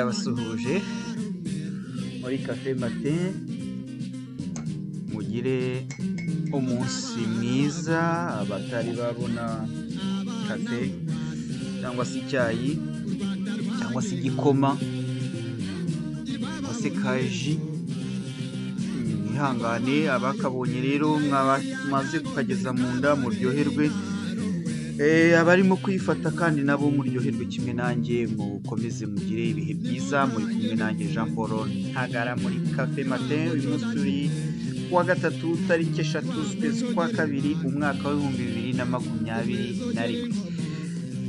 Ndabasuhuje muri Cafe Matin, mugire umunsi mwiza. Abatari babona kafe cyangwa se icyayi cyangwa se igikoma cyangwa se kaji, mwihangane. Abakabonye rero mwamaze kukageza mu nda, muryoherwe. Abarimo kuyifata kandi nabo muryoherwe kimwe nanjye, mukomeze mugire ibihe byiza. Muri kumwe nanjye Jean Paul Ntagara muri Cafe Matin. Uyu munsi turi kuwa gatatu, tariki 3 z'ukwezi kwa kabiri, umwaka wa 2021.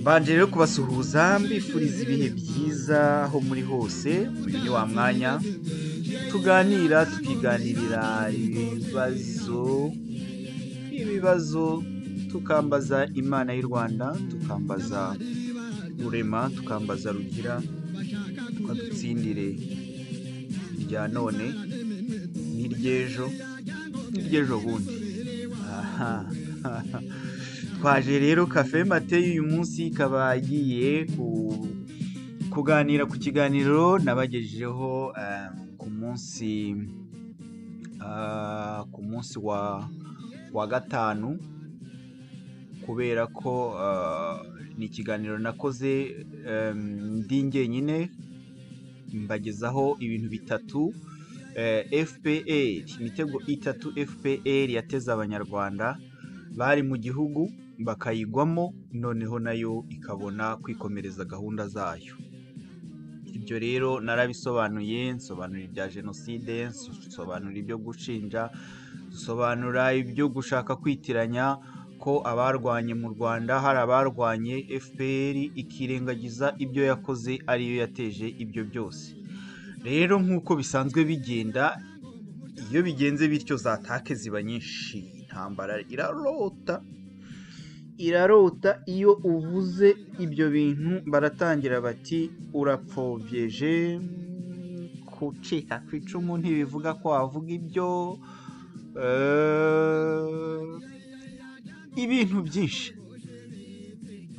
Mbanje rero kubasuhuza, mbifuriza ibihe byiza aho muri hose. Uyu ni wa mwanya tuganira, tukiganirira ibibazo, tukambaza Imana y'u Rwanda, tukambaza Rurema, tukambaza Rugira, tukadutsindire irya none n'iry'ejo n'iry'ejo bundi. Aha. Twaje rero Cafe Matin uyu munsi ikaba igiye kuganira ku kiganiro nabagejejeho ku munsi wa gatanu, kubera ko ni ikiganiro nakoze ndi njyenyine, mbagezaho ibintu bitatu FPR, imitego itatu FPR yateze Abanyarwanda bari mu gihugu bakayigwamo, noneho nayo ikabona kwikomereza gahunda zayo. Ibyo rero narabisobanuye, nsobanura ibya jenoside, nsobanura ibyo gushinja, nsobanura ibyo gushaka kwitiranya ko abarwanye mu Rwanda hari abarwanye FPR, ikirengagiza ibyo yakoze ariyo yateje ibyo byose. Rero nk'uko bisanzwe bigenda, iyo bigenze bityo za attaque ziba nyinshi, intambara irarota, irarota. Iyo uvuze ibyo bintu baratangira bati urapfobyeje, gucika ku icumu ntibivuga ko wavuga ibyo, ibintu byinshi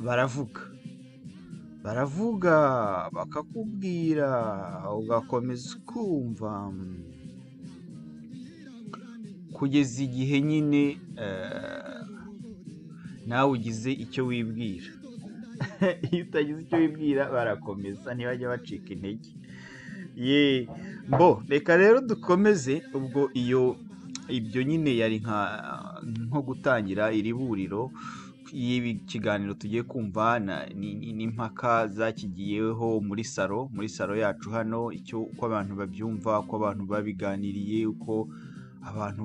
baravuga, baravuga bakakubwira, ugakomeza ukumva kugeza igihe nyine nawe ugize icyo wibwira. Iyo utagize icyo wibwira barakomeza, ntibajya bacika intege. Ye mbo, reka rero dukomeze. Ubwo iyo ibyo nyine yari nko gutangira iri buriro y'ibi kiganiro tugiye kumva n'impaka zakigiyeho muri salon yacu hano, icyo uko abantu babyumva, uko abantu babiganiriye, uko abantu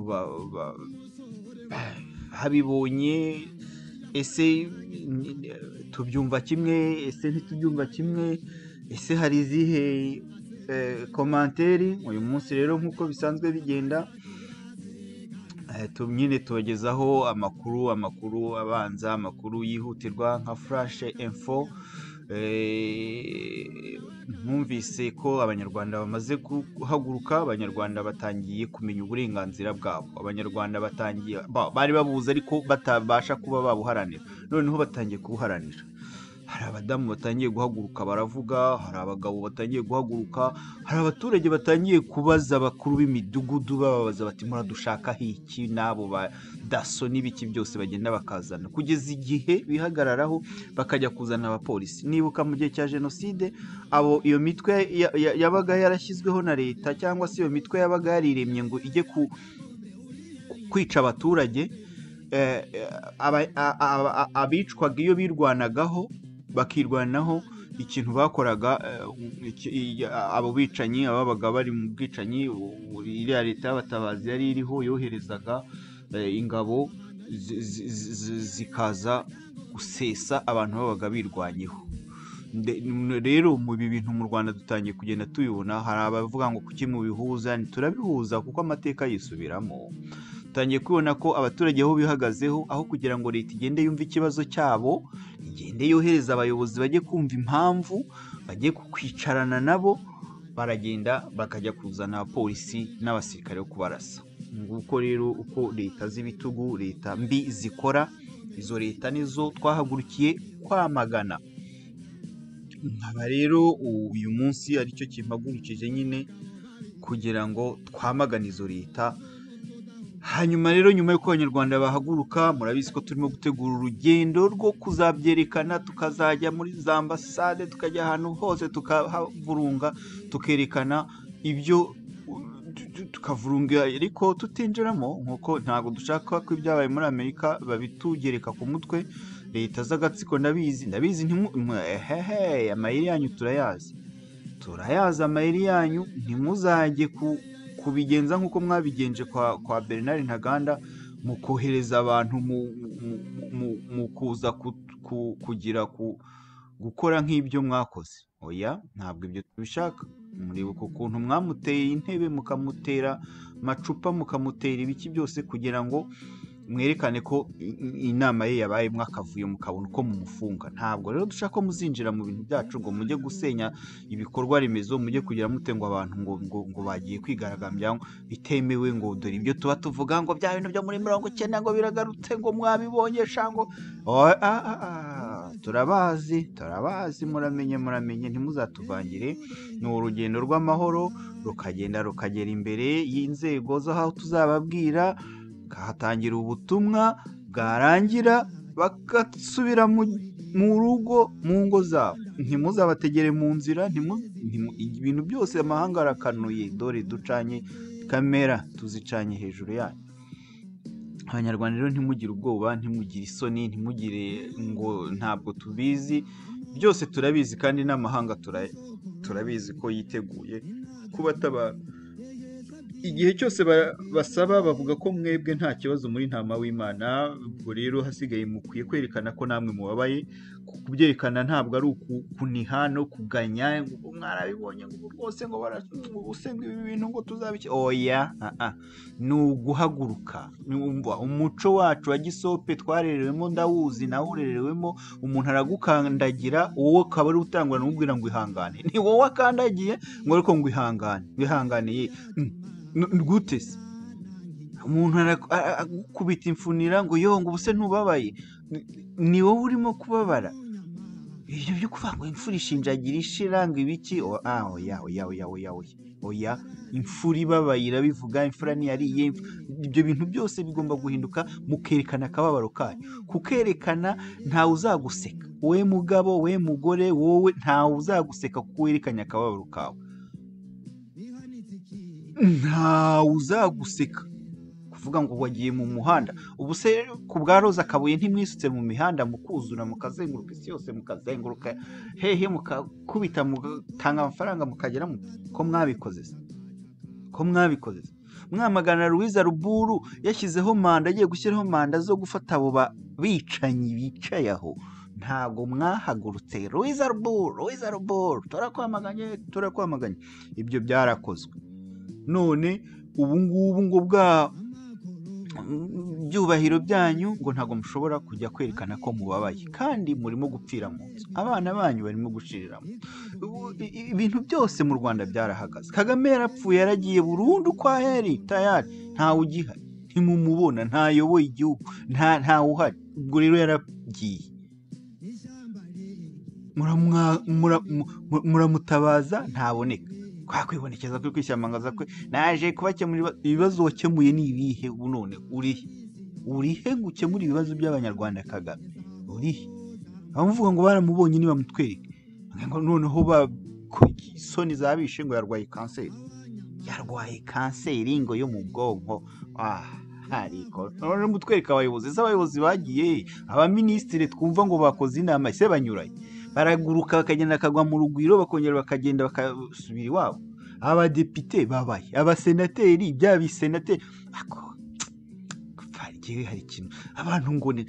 babibonye. Ese tubyumva kimwe? Ese ntitubyumva kimwe? Ese hari izihe commentaires? Uyu munsi rero, nk'uko bisanzwe bigenda, nyine tubagezaho amakuru abanza, amakuru yihutirwa nka flash info. Mwumvise ko Abanyarwanda bamaze guhaguruka, Abanyarwanda batangiye kumenya uburenganzira bwabo, Abanyarwanda batangiye bari babuzi ariko batabasha kuba babuharanira, noneho batangiye kubuharanira. Hari abadamu batangiye guhaguruka baravuga, hari abagabo batangiye guhaguruka, hari abaturage batangiye kubaza abakuru b'imidugudu, bababaza bati muradushakaho iki? N'abo ba DASSO n'ibiki byose bagenda bakazana, kugeza igihe bihagararaho bakajya kuzana abapolisi. Nibuka mu gihe cya jenoside, abo iyo mitwe yabaga yarashyizweho na leta, cyangwa se iyo mitwe yabaga yariremye ngo ijye kwica abaturage, abicwaga iyo birwanagaho bakirwanaho, ikintu bakoraga, abo bicanyi, ababaga bari mu bwicanyi, iriya leta y'abatabazi yari iriho yoherezaga ingabo zikaza gusesa abantu babaga birwanyeho. Rero mu ibi bintu mu Rwanda dutangiye kugenda tubibona. Hari abavuga ngo kuki mubihuza? Turabihuza kuko amateka yisubiramo. Dutangiye kubona ko abaturage aho bihagazeho, aho kugira ngo leta igende yumve ikibazo cyabo, igende yohereza abayobozi bajye kumva impamvu, bajye kwicarana nabo, baragenda bakajya kuzana abapolisi n'abasirikare bo kubarasa. Nguko rero uko leta z'ibitugu, leta mbi zikora. Izo leta nizo twahagurukiye kwamagana. Nkaba rero uyu munsi aricyo kimpagurukije nyine kugira ngo twamagane izo leta. Hanyuma rero nyuma y'uko abanyarwanda bahaguruka, murabizi ko turimo gutegura urugendo rwo kuzabyerekana, tukazajya muri za ambasade, tukajya ahantu hose tukahavurunga, tukerekana ibyo tukavurunga ariko tutinjiramo, nkuko ntabwo dushaka ko ibyabaye muri Amerika babitugereka ku mutwe. Leta z'agatsiko ndabizi, ndabizi, hehe, amayeri yanyu turayazi, turayazi amayeri yanyu. Ntimuzajye kubigenza nk'uko mwabigenje kwa Bernard Ntaganda, mu kohereza abantu mu kuza kugira gukora nk'ibyo mwakoze. Oya, ntabwo ibyo tubishaka. Muribuka ukuntu mwamuteye intebe, mukamutera amacupa, mukamutera ibiki byose kugira ngo mwerekane ko inama ye yabaye mwakavuyo, mukabona uko mumufunga. Ntabwo rero dushaka ko muzinjira mu bintu byacu ngo mujye gusenya ibikorwa remezo, mujye kugira mute ngo abantu ngo bagiye kwigaragambya bitemewe, ngo dore ibyo tuba tuvuga ngo bya bintu byo muri 90 ngo biragarutse, ngo mwabibonye shango. Turabazi, turabazi, muramenye, muramenye, ntimuzatuvangire. Ni urugendo rw'amahoro, rukagenda rukagera imbere y'inzego z'aho tuzababwira, kahatangira ubutumwa, bwarangira bagasubira mu rugo, mu ngo zabo. Ntimuzabategere mu nzira, ibintu byose amahanga arakanuye. Dore ducanye kamera, tuzicanye hejuru yanyu. Abanyarwanda rero ntimugire ubwoba, ntimugire isoni, ntimugire ngo ntabwo tubizi, byose turabizi, kandi n'amahanga turabizi ko yiteguye kubatabara. Igihe cyose basaba bavuga ko mwebwe nta kibazo muri ntama w'Imana. Ubwo rero hasigaye mukwiye kwerekana ko namwe mubabaye. Kubyerekana ntabwo ari ukuniha no kuganya ngo mwarabibonye ngo rwose ngo ngo ibi bintu ngo tuzabiki. Oya, ni uguhaguruka. Umuco wacu wa gisope twarerewemo, ndawuzi nawe urerewemo. Umuntu aragukandagira, wowe ukaba ari utangwa n'umubwira ngo ihangane. Ni wowe akandagiye ngo ariko ngo ihangane, wihanganiye gute se? Umuntu agukubita imfunira ngo yo ngo ubuse ntubabaye, ni wowe urimo kubabara. Ibyo byo kuvuga ngo imfura ishinjagira ishira ngo ibiki, oya oya oya oya oya oya, imfura ibabaye irabivuga, imfura ntiyariye. Ibyo bintu byose bigomba guhinduka, mukerekana akababaro kanyu. Kukerekana ntawe uzaguseka, we mugabo, we mugore, wowe ntawe uzaguseka kuko werekanye akababaro kawe. Ntawe uzaguseka kuvuga ngo wagiye mu muhanda. Ubu se ku bwa Roza Kabuye ntimwisutse mu mihanda, mukuzura, mukazenguruka isi yose, mukazenguruka hehe, mukakubita, mugatanga amafaranga, mukagera ko mwabikoze se? Ko mwabikoze se? Mwamagana Louise Ruburu yashyizeho manda, agiye gushyiraho manda zo gufata abo bicanyi bicaye aho, ntabwo mwahagurutse. Louise Ruburu, Louise Ruburu, turakwamaganye, turakwamaganye. Ibyo byarakozwe. None ubu ngubu ngo bwa byubahiro byanyu ngo ntabwo mushobora kujya kwerekana ko mubabaye, kandi murimo gupfira mu nzu, abana banyu barimo gushiriramo. Ibintu byose mu Rwanda byarahagaze. Kagame yarapfuye, yaragiye burundu kwa heri tayari, ntawe ugihari, ntimumubona, ntayoboye igihugu, ntawe uhari. Ubwo rero yaragiye, muramutabaza ntaboneka. Kwa kwibonekeza kuri kwishyambangaza kwe, naje kubakemurira ibibazo. Wakemuye ni ibihe ubu none? Urihe? Urihe ngo ukemure ibibazo by'abanyarwanda? Kagame urihe? Abamuvuga ngo baramubonye ntibamutwereke, ngo noneho isoni zabishe ngo yarwaye kanseri, yarwaye kanseri ngo yo mu bwonko. Ariko none mutwereka abayobozi, se abayobozi bagiye, abaminisitiri twumva ngo bakoze inama, se banyuranye baraguruka bakagenda bakagwa mu rugwiro, bakongera bakagenda bakasubira iwabo. Abadepite babaye, abasenateri, bya bisenateri, hari ikintu abantu ngo ni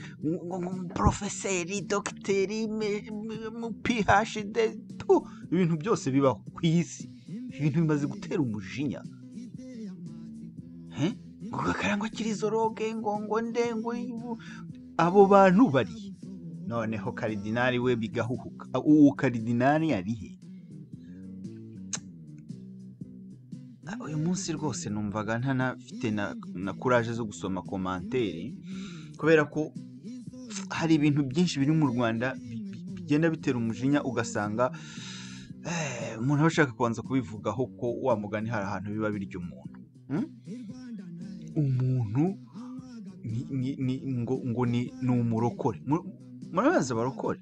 porofeseri, dogiteri, PhD, ibintu byose bibaho ku isi. Ibintu bimaze gutera umujinya. Ngo Karangwa kirizoroge, ngo nde, ngo abo bantu bari. Noneho karidinari we bigahuhuka. Uwo karidinari ari he? Uyu munsi rwose numvaga ntanafite na courage zo gusoma commentaire, kubera ko hari ibintu byinshi biri mu Rwanda bigenda bitera umujinya, ugasanga umuntu aba ashaka kubanza kubivugaho ko wa mugani hari ahantu biba birya umuntu. Umuntu ngo ni umurokore. Murabazi abarokore?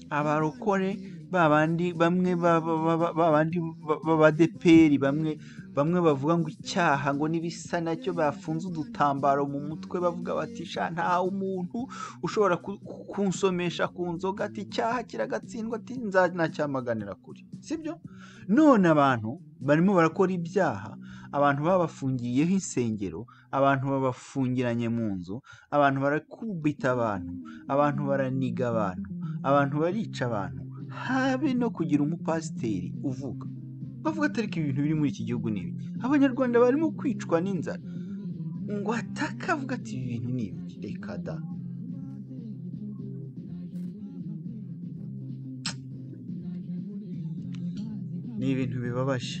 Abarokore babandi bamwe babandi b'abadeperi bamwe bavuga ngo icyaha ngo n'ibisa nacyo, bafunze udutambaro mu mutwe bavuga bati sha nta umuntu ushobora kunsomesha ku nzoga, ati icyaha kiragatsindwa, ati nzacyamaganira kure, sibyo? None abantu barimo barakora ibyaha, abantu babafungiyeho insengero, abantu babafungiranye mu nzu, abantu barakubita abantu, abantu baraniga abantu, abantu barica abantu, habe no kugira umupasiteri uvuga bavuga atari ko ibintu biri muri iki gihugu ni ibi. Abanyarwanda barimo kwicwa n'inzara ngo ataka avuga ati ibi bintu ni ibi, reka da. Ni ibintu bibabaje,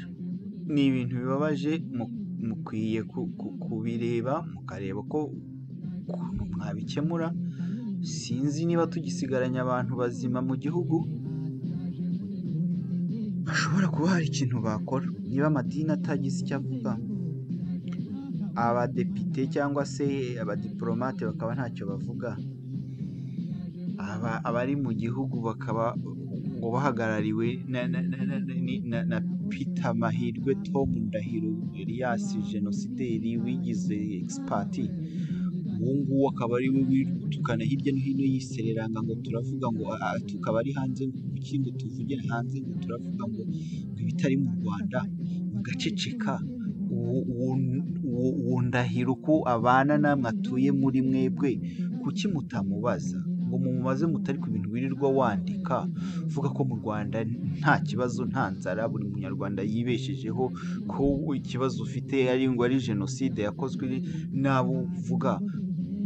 ni ibintu bibabaje, mukwiye kubireba mukareba ko ukuntu mwabikemura. Sinzi niba tugisigaranye abantu bazima mu gihugu bashobora kuba hari ikintu bakora, niba amadini atagize icyo avuga, abadepite cyangwa se abadiplomate bakaba ntacyo bavuga, abari mu gihugu bakaba ngo bahagarariwe na Peter Mahirwe, Tom Ndahiro, Elias Genosideri wigize expert, uwo nguwo akaba ari we witukana hirya no hino yisereranga ngo turavuga ngo tukaba ari hanze, ngo kuki ngo tuvugire hanze, ngo turavuga ngo ibitari mu Rwanda, mugaceceka. Uwo Ndahiro ko abana namwe atuye muri mwebwe, kuki mutamubaza ngo mumubaze mutari ku bintu wirirwa wandika uvuga ko mu Rwanda nta kibazo, nta nzara, buri munyarwanda yibeshejeho, ko ikibazo ufite ari ngo ari jenoside yakozwe n'abo uvuga,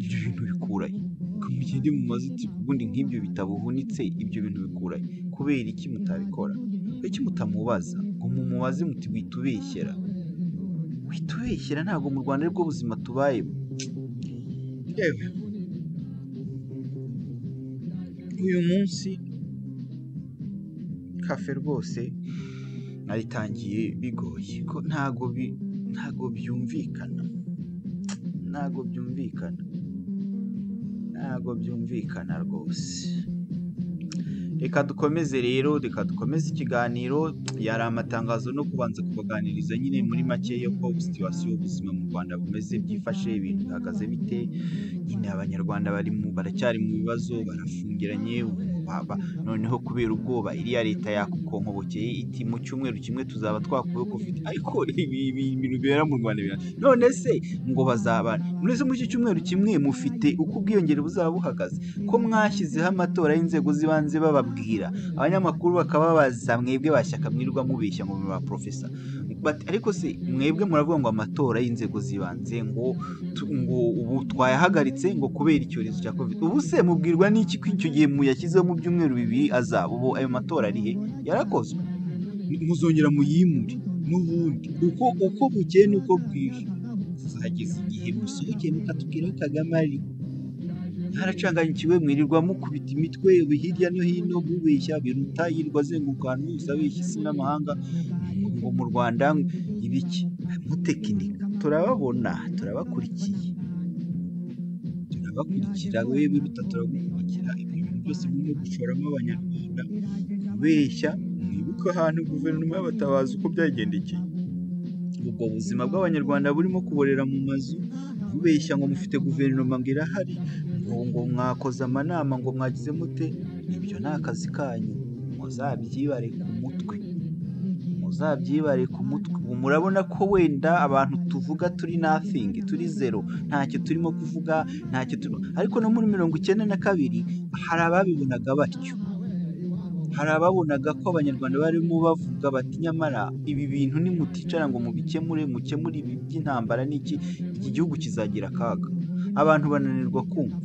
ibyo bintu bikurahe? Mugende mumaze uti ubundi nk'ibyo bitabo uhunitse ibyo bintu bikurahe? Kubera iki mutabikora? Kuki mutamubaza ngo mumubaze muti witubeshyera, witubeshyera, ntabwo mu Rwanda aribwo buzima tubayemo. Yewe uyu munsi kafe rwose naritangiye bigoye, ko ntago byumvikana, ntago byumvikana, ntago byumvikana rwose. Reka dukomeze rero, reka dukomeze ikiganiro. Yari amatangazo no kubanza kubaganiriza nyine muri make yo ko situation y'ubuzima mu Rwanda bumeze, byifashe, ibintu bihagaze bite. Nyine abanyarwanda baracyari mu bibazo, barafungiranye, noneho kubera ubwoba iriya leta yakukonkobokeye iti mu cyumweru kimwe tuzaba twakuyeho covid, ariko ibi bintu bibera mu Rwanda none se ngo bazabana muri se muri iki cyumweru kimwe mufite uko ubwiyongere buzaba buhagaze, ko mwashyizeho amatora y'inzego z'ibanze bababwira, abanyamakuru bakababaza mwebwe bashyaka mwirirwa mubeshya ngo ba professor, ariko se mwebwe muravuga ngo amatora y'inzego z'ibanze ngo ubu twayahagaritse ngo kubera icyorezo cya covid, ubu se mubwirwa n'iki ko icyo gihe muyashyizeho mu byumweru bibiri azaba ubu ayo matora ari he? Yarakozwe, muzongera muyimure n'ubundi uko bukeye n'uko bwije, tuzageza igihe musohokeye mukatubwira ko Kagame ari haracanganyikiwe, mwirirwa mukubita imitwe hirya no hino mubeshya, biruta yirirwa azenguruka ahantu hose abeshya isi n'amahanga ngo mu Rwanda ibiki, mutekinika. Turababona, turabakurikiye, turabakurikira, wewe biruta turagukurikira, ibyo bintu byose birimo gushoramo abanyarwanda kubeshya. Mwibuke ahantu guverinoma y'abatabazi uko byagendekeye, ubwo buzima bw'abanyarwanda burimo kuborera mu mazu, mubeshya ngo mufite guverinoma ngo irahari, ngo mwakoze amanama, ngo mwagize mute, ibyo ni akazi kanyu, muzabyibare ku mutwe, muzabyibare ku mutwe. Ubu murabona ko wenda abantu tuvuga turi nothing, turi zero, ntacyo turimo kuvuga, ntacyo turimo, ariko no muri 92 hari ababibonaga batyo, hari ababonaga ko abanyarwanda barimo bavuga bati nyamara ibi bintu nimuticara ngo mubikemure, mukemure ibi by'intambara n'iki, iki gihugu kizagira akaga. Abantu bananirwa kumva,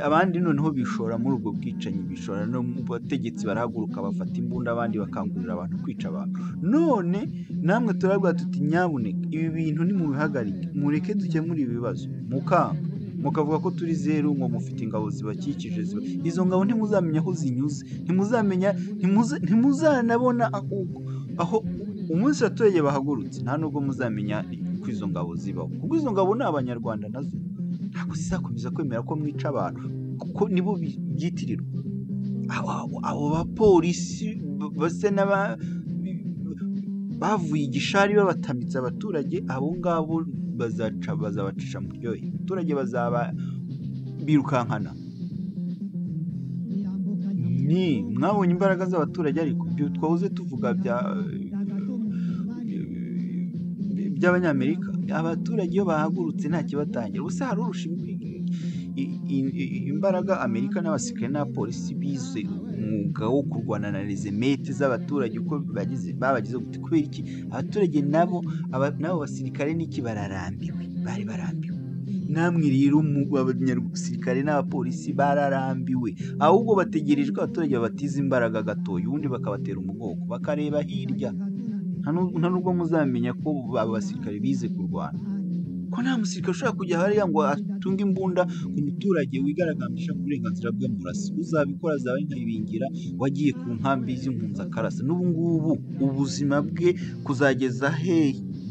abandi noneho bishora muri ubwo bwicanyi, bishora no mu bategetsi, barahaguruka bafata imbunda, abandi bakangurira abantu kwica abantu. None namwe turabwira tuti nyabuneka ibi bintu nimubihagarike, mureke dukemure ibi bibazo, mukanga. Mukavuga ko turi zeru, ngo mufite ingabo zibakikije, izo ngabo ntimuzamenya aho zinyuze, ntimuzamenya, ntimuzanabona aho umunsi abaturage bahagurutse, nta nubwo muzamenya ko izo ngabo zibaho, kuko izo ngabo ni Abanyarwanda, nazo ntabwo zizakomeza kwemera ko mwica abantu, kuko nibo byitirirwa. Abo bapolisi basa n'aba bavuye igishari babatamitse abaturage, abo ngabo bazabacisha mu ryohe, abaturage bazaba birukankana. Ni mwabonye imbaraga z'abaturage, ariko ibyo twahoze tuvuga by'Abanyamerika, abaturage iyo bahagurutse nta kibatangira. Ubuse hari urusha imbaraga Amerika n'abasirikare n'abapolisi bize umwuga wo kurwana na rezemete z'abaturage uko babagize gute? Kubera iki? Abaturage nabo n'abo basirikare n'iki bararambiwe, bari barambiwe. Namwe rero abanyasirikare n'abapolisi bararambiwe, ahubwo bategereje ko abaturage babatiza imbaraga gatoya, ubundi bakabatera umugongo bakareba hirya. Nta nubwo muzamenya ko aba basirikare bize kurwana, ko nta musirikare ushobora kujya hariya ngo atunge imbunda ku muturage wigaragambije ku burenganzira bwe murasi. Uzabikora azaba ari nka Ibingira wagiye ku nkambi z'impunzi akarasa. N'ubu ngubu ubuzima bwe kuzageza he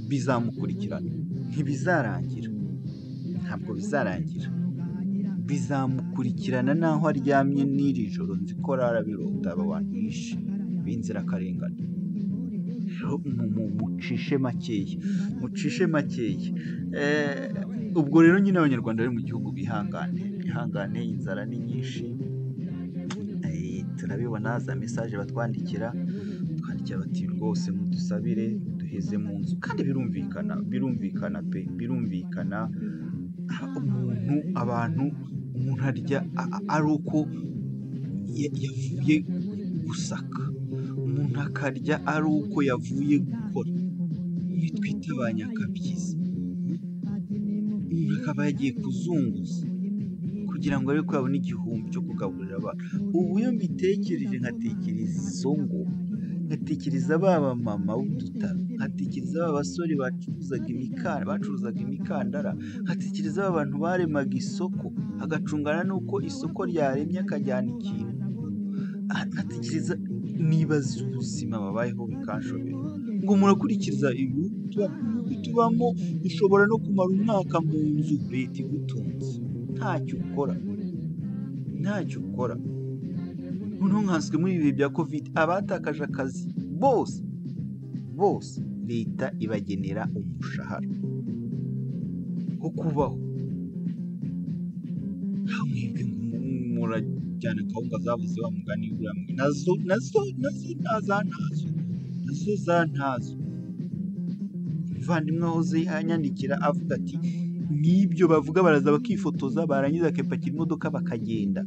bizamukurikirana, ntibizarangira, ntabwo bizarangira, bizamukurikirana n'aho aryamye n'iri joro. Nzi ko ararabirota aba bantu bishe b'inzirakarengane. Mucishe makeya, mucishe makeya. Ubwo rero nyine Abanyarwanda bari mu gihugu bihangane, bihangane, inzara ni nyinshi. Turabibona za message batwandikira, twandikira bati rwose mudusabire duheze mu nzu, kandi birumvikana, birumvikana pe, birumvikana. Umuntu, abantu, umuntu arya ari uko yavuye gusaka, umuntu akarya ari uko yavuye gukora, ibi twita ba nyakabyizi. Umuntu akaba yagiye kuzunguza kugira ngo arebe ko yabona igihumbi cyo kugaburira abana. Ubu iyo mbitekereje nkatekereza izo ngo, nkatekereza ba bamama b'udutaro, nkatekereza ba basore bacuruzaga imikandara, nkatekereza ba bantu baremaga isoko, agacungana n'uko isoko ryaremye akajyana ikintu, nkatekereza nibaza ubuzima babayeho bikanshobera. Ngo murakurikiza ibi tubamo, ushobora no kumara umwaka mu nzu leta igutunze ntacyo ukora, ntacyo ukora. Noneho nkanswe muri ibi bihe bya Covid, abatakaje akazi bose bose leta ibagenera umushahara wo kubaho. Nta mwebwe ngo murajyana kawunga zabuze wa mugani uriya mugani, nazo nazo nazo za ntazo, nazo za ntazo. Umuvandimwe wahoze anyandikira avuga ati n'ibyo bavuga baraza bakifotoza, barangiza bakipakira imodoka bakagenda,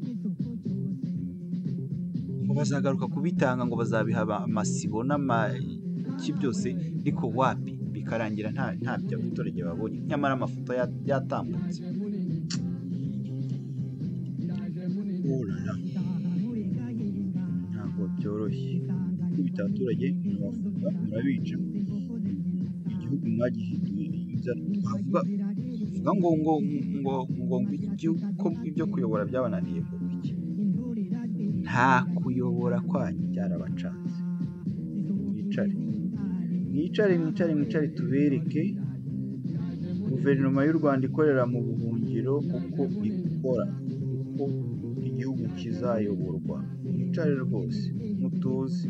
ngo bazagaruka kubitanga, ngo bazabiha amasibo n'amaki byose, ariko wapi, bikarangira ntabyo abaturage babonye, nyamara amafoto yatambutse. Ntabwo byoroshye gukubita abaturage, murabafunga, murabica, igihugu mwagihinduye inzara. Twavuga ngo ngo ngo ngo ngo ko ibyo kuyobora byabananiye, ngo iki nta kuyobora kwanyu byarabacanze. Mwicare, mwicare, mwicare, mwicare, tubereke guverinoma y'u Rwanda ikorera mu buhungiro uko ikora, uko igihugu kizayoborwa. Mwicare rwose mutuze.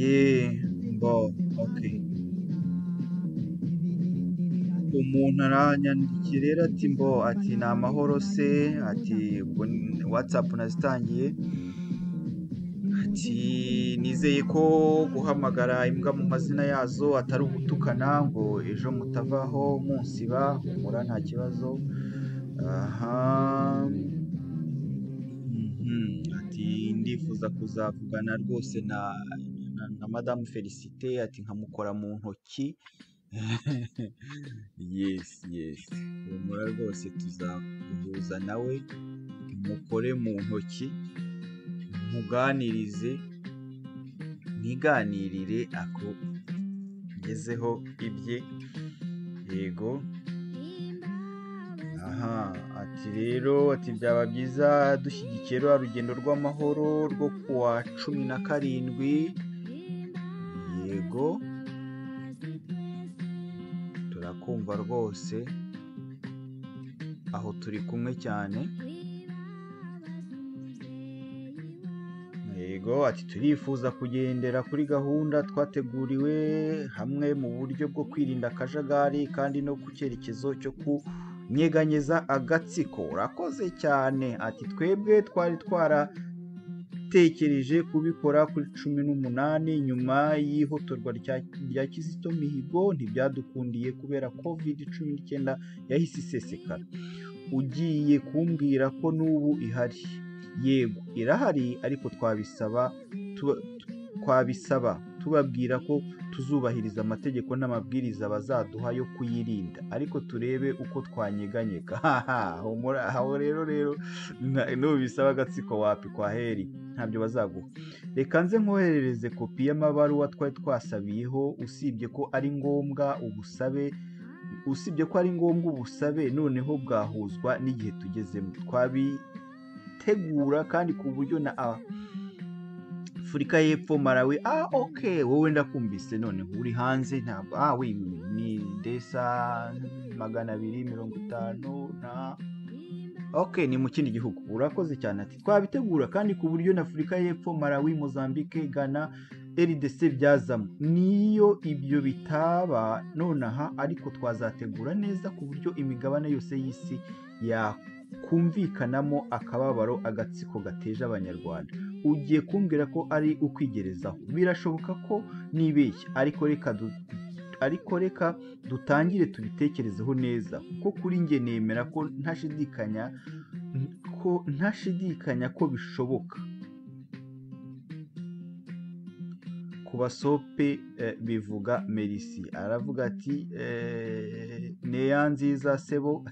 Ye mbo okay. Umuntu aranyandikiye rero ati mbo, ati ni amahoro se, ati ubwo WhatsApp nazitangiye, ati nizeye ko guhamagara imbwa mu mazina yazo atari ugutukana, ngo ejo mutavaho munsiba, humura nta kibazo. Aha, ati ndifuza kuzavugana rwose na Madamu Felicite, ati nkamukora mu ntoki. Yes yes, humura rwose tuzaguhuza nawe, mukore mu ntoki, muganirize, mwiganirire akugezeho ibye. Yego. Aha, ati rero, ati byaba byiza dushyigikiye ruriya rugendo rw'amahoro rwo kuwa 17. Yego, turakumva rwose, aho turi kumwe cyane. Yego, ati turifuza kugendera kuri gahunda twateguriwe hamwe mu buryo bwo kwirinda akajagari kandi no ku cyerekezo cyo kunyeganyeza agatsiko. Urakoze cyane. Ati twebwe twari twaratekereje kubikora kuri 18 nyuma y'ihotorwa rya Kizito Mihigo, ntibyadukundiye kubera COVID-19 yahise isesekara. Ugiye kumbwira ko n'ubu ihari? Yego irahari, ariko twabisaba tubabwira ko tuzubahiriza amategeko n'amabwiriza bazaduha yo kuyirinda, ariko turebe uko twanyeganyega. Aho rero nubisaba agatsiko wapi, kwa heri ntabyo bazaguha. Reka nze nkoherereze kopi y'amabaruwa twari twasabiyeho, usibye ko ari ngombwa ubusabe noneho bwahuzwa n'igihe tugezemo. Twabitegura kandi ku buryo na Afurika y'Epfo, Malawi. Okay, wowe ndakumvise noneho uri hanze ntabwo ni desa 250 na okay, ni mu kindi gihugu. Urakoze cyane. Ati twabitegura kandi ku buryo na Afurika y'Epfo, Malawi, Mozambique, Ghana, RDC byazamo. Niyo ibyo bitaba nonaha, ariko twazategura neza ku buryo imigabane yose y'isi yakumvikanamo akababaro agatsiko gateje Abanyarwanda. Ugiye kumbwira ko ari ukwigerezaho? Birashoboka ko nibeshya, ariko reka dutangire tubitekerezeho neza, kuko kuri njye nemera ko ntashidikanya ko bishoboka. Ku basope bivuga Merci, aravuga ati neya nziza sebo.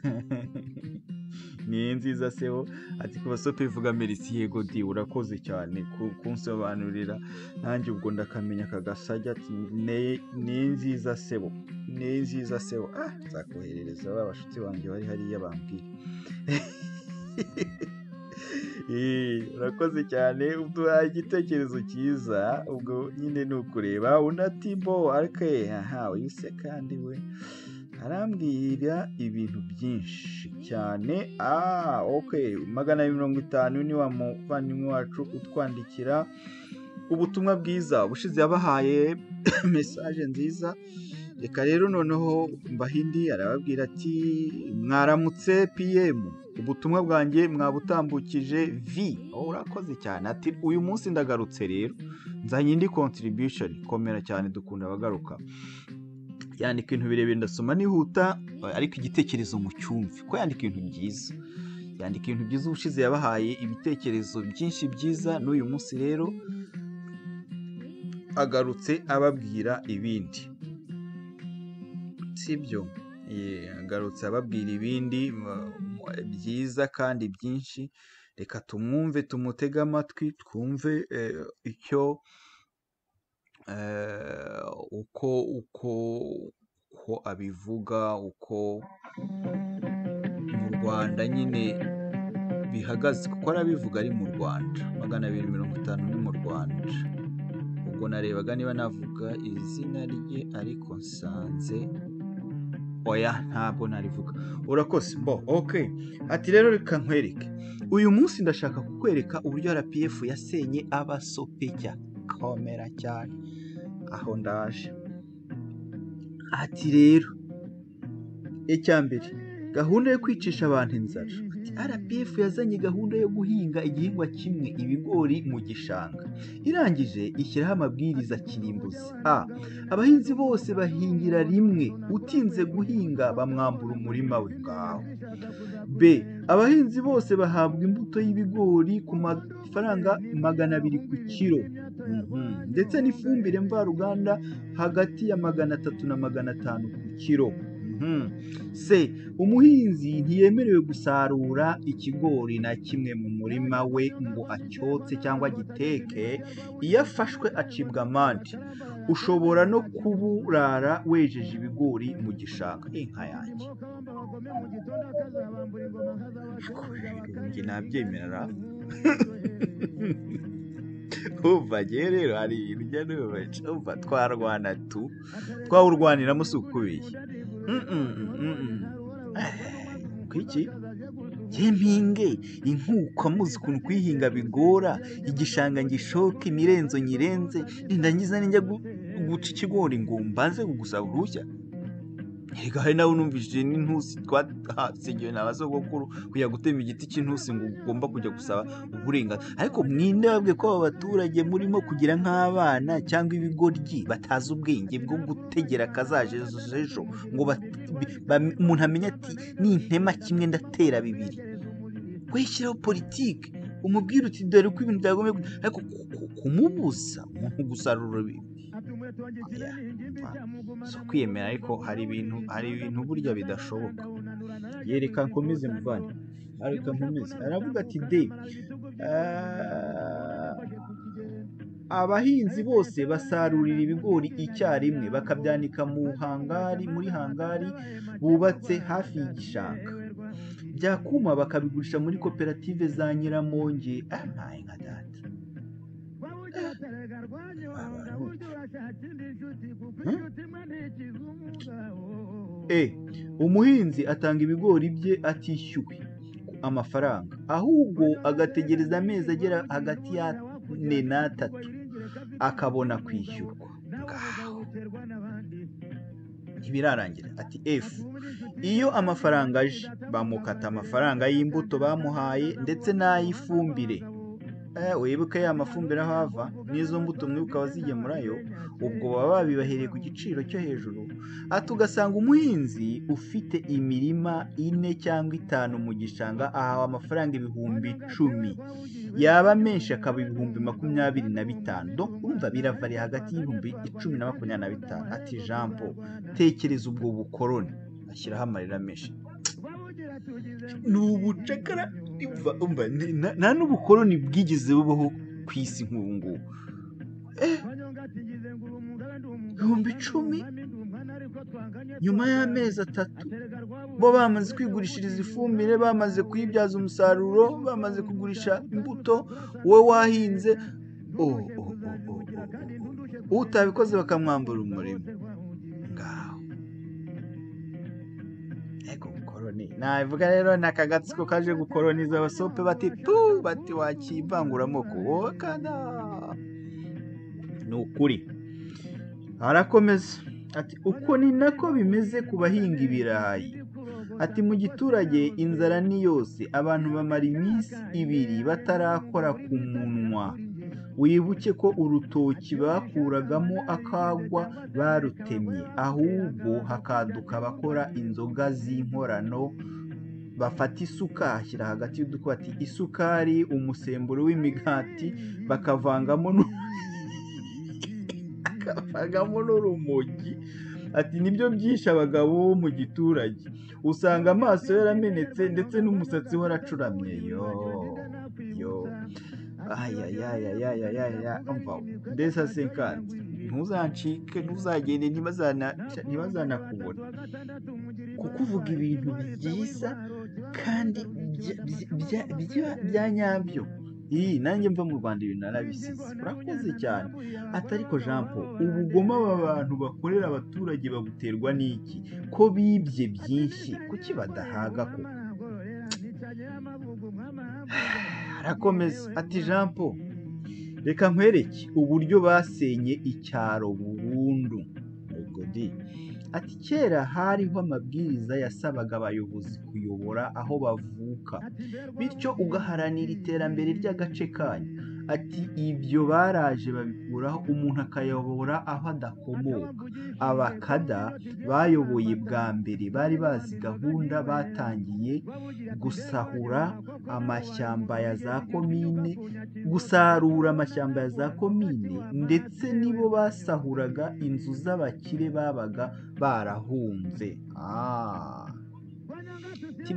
Ni nziza sebo. Ati ku basope bivuga Merci. Yego di, urakoze cyane kunsobanurira, nanjye ubwo ndakamenya kagasajya. Ati ni nziza sebo, ni nziza sebo. Nzakoherereza ba bashuti banjye bari hariya bambwira. Urakoze cyane, uduhaye igitekerezo cyiza. Ubwo nyine ni ukureba. Undi ati bo arike, uyu se kandi we arambwira ibintu byinshi cyane. Okay, 250 ni wa muvandimwe wacu utwandikira ubutumwa bwiza. Ubushize yabahaye message nziza. Reka rero noneho Mbahindi arababwira ati mwaramutse PM, ubutumwa bwanjye mwabutambukije V. Urakoze cyane. Ati uyu munsi ndagarutse rero nzanye indi contribution. Komera cyane, dukunda abagaruka. Yandika ibintu birebire, ndasoma nihuta, ariko igitekerezo mu cyumve ko yandika ibintu byiza. Yandika ibintu byiza. Ubushize yabahaye ibitekerezo byinshi byiza, n'uyu munsi rero agarutse ababwira ibindi, sibyo? Agarutse ababwira ibindi byiza kandi byinshi. Reka tumwumve, tumutege amatwi, twumve icyo uko abivuga, uko mu Rwanda nyine bihagaze, kuko arabivuga ari mu Rwanda. 250 ni mu Rwanda. Ubwo narebaga niba navuga izina rye, ariko nsanze oya ntabwo narivuga. Urakoze bo. Okay, ati rero reka nkwereke. Uyu munsi ndashaka kukwereka uburyo RPF yasenye abasopecya. Komera cyane, aho ndaje. Ati rero icyambere, gahunda yo kwicisha abantu inzara. Ati RPF yazanye gahunda yo guhinga igihingwa kimwe, ibigori, mu gishanga. Irangije ishyiraho amabwiriza kirimbuzi. A, abahinzi bose bahingira rimwe, utinze guhinga bamwambura umurima we. Ngaho. B, abahinzi bose bahabwa imbuto y'ibigori ku mafaranga 200 ku kiro, ndetse n'ifumbire mvaruganda hagati ya 300 na 500 ku kiro. C, umuhinzi ntiyemerewe gusarura ikigori na kimwe mu murima we ngo acyotse cyangwa agiteke. Iyo afashwe acibwa amande. Ushobora no kuburara wejeje ibigori mu gishanga. Inka yanjye. Njye nabyemera. Umva, ngewe rero hari ibintu njya numva, umva, twarwana tu, twawurwaniramo, si ukubeshya. Kuki njye mpinge inkuka? Muzi ukuntu kuyihinga bigora, igishanga ngishoke, imirenzo nyirenze, nindangiza ninjya guca ikigori ngo mbanze kugusaba uruhushya? Erega hari nawe numvishije n'intusi twasigiwe na basogokuru, kujya gutema igiti cy'intusi ngo ugomba kujya gusaba uburenganzira. Ariko mwinde babwiye ko aba baturage murimo kugira nk'abana cyangwa ibigoryi batazi ubwenge bwo gutegera akazaje ejo, ngo umuntu amenye ati nintema kimwe ndatera bibiri. Wishyiraho politiki, umubwire uti dore uko ibintu byagombye, ariko kumubuza umuntu gusarura, si ukwiyemera. Ariko hari ibintu burya bidashoboka. Yereka nkomeze muvane, reka nkomeze. Aravuga ati de abahinzi bose basarurira ibigori icyarimwe, bakabyanika mu hangari, muri hangari bubatse hafi y'igishanga, byakuma bakabigurisha muri koperative za Nyiramongi. Ampaye nka data! Abantu umuhinzi atanga ibigori bye atishyuwe amafaranga, ahubwo agategereza amezi agera hagati ya 4 n'atatu akabona kwishyurwa. Ngaho ntibirarangira. Ati F, iyo amafaranga aje bamukata amafaranga y'imbuto bamuhaye ndetse n'ay'ifumbire. Wibuke ya mafumbire aho ava n'izo mbuto, mwibuka abazigemurayo, ubwo baba babibahereye ku giciro cyo hejuru. Ati ugasanga umuhinzi ufite imirima ine cyangwa itanu mu gishanga ahawe amafaranga 10,000, yaba menshi akaba 25,000. Donc urumva biravari hagati y'10,000 na 25,000. Ati Jean Paul, tekereza ubwo bukoroni. Ashyiraho amarira menshi. Ni ubucakara. Umva, nta n'ubukoroni bwigeze bubaho ku isi nk'ubu ngubu. 10,000 nyuma y'amezi 3, bo bamaze kwigurishiriza ifumbire, bamaze kuyibyaza umusaruro, bamaze kugurisha imbuto, wowe wahinze, oh, oh, oh, oh, oh, oh. Utabikoze bakamwambura umurimo. Ngaho ego bukoroni nabivuga rero, ni aka gatsiko kaje gukoroniza abasope, bati tu, bati wakivanguramoko wowe kada. Ni ukuri. Arakomeza ati uko ni nako bimeze ku bahinga ibirayi. Ati mu giturage inzara ni yose, abantu bamara iminsi 2 batarakora ku munwa. Wibuke ko urutoki bakuragamo akagwa barutemye, ahubwo hakaduka abakora inzoga z'inkorano, bafata isuka ashyira hagati y'udukubo, ati isukari, umusemburo w'imigati, bakavangamo n'urumogi. Ati nibyo byishe abagabo bo mu giturage, usanga amaso yaramenetse ndetse n'umusatsi waracuramye. Yo yo, ayayayayayaya, umva mbese asenkanze, ntuzancike, ntuzagende, ntibazanakubona, kuko uvuga ibintu byiza kandi bya nyabyo. Iyi nanjye mva mu Rwanda ibintu narabisize. Urakoze cyane. Ati ariko Jean Paul, ubugome aba bantu bakorera abaturage babuterwa n'iki? Ko bibye byinshi, kuki badahaga koko? Arakomeza ati Jean Paul, reka nkwereke uburyo basenye icyaro burundu. Ubwo di ati kera hariho amabwiriza yasabaga abayobozi kuyobora aho bavuka, bityo ugaharanira iterambere ry'agace kanyu. Ati ibyo baraje babikuraho, umuntu akayobora aho adakomoka. Abakada bayoboye bwa mbere bari bazi gahunda, batangiye gusahura amashyamba ya za komine, gusarura amashyamba ya za komine, ndetse nibo basahuraga inzu z'abakire babaga barahunze.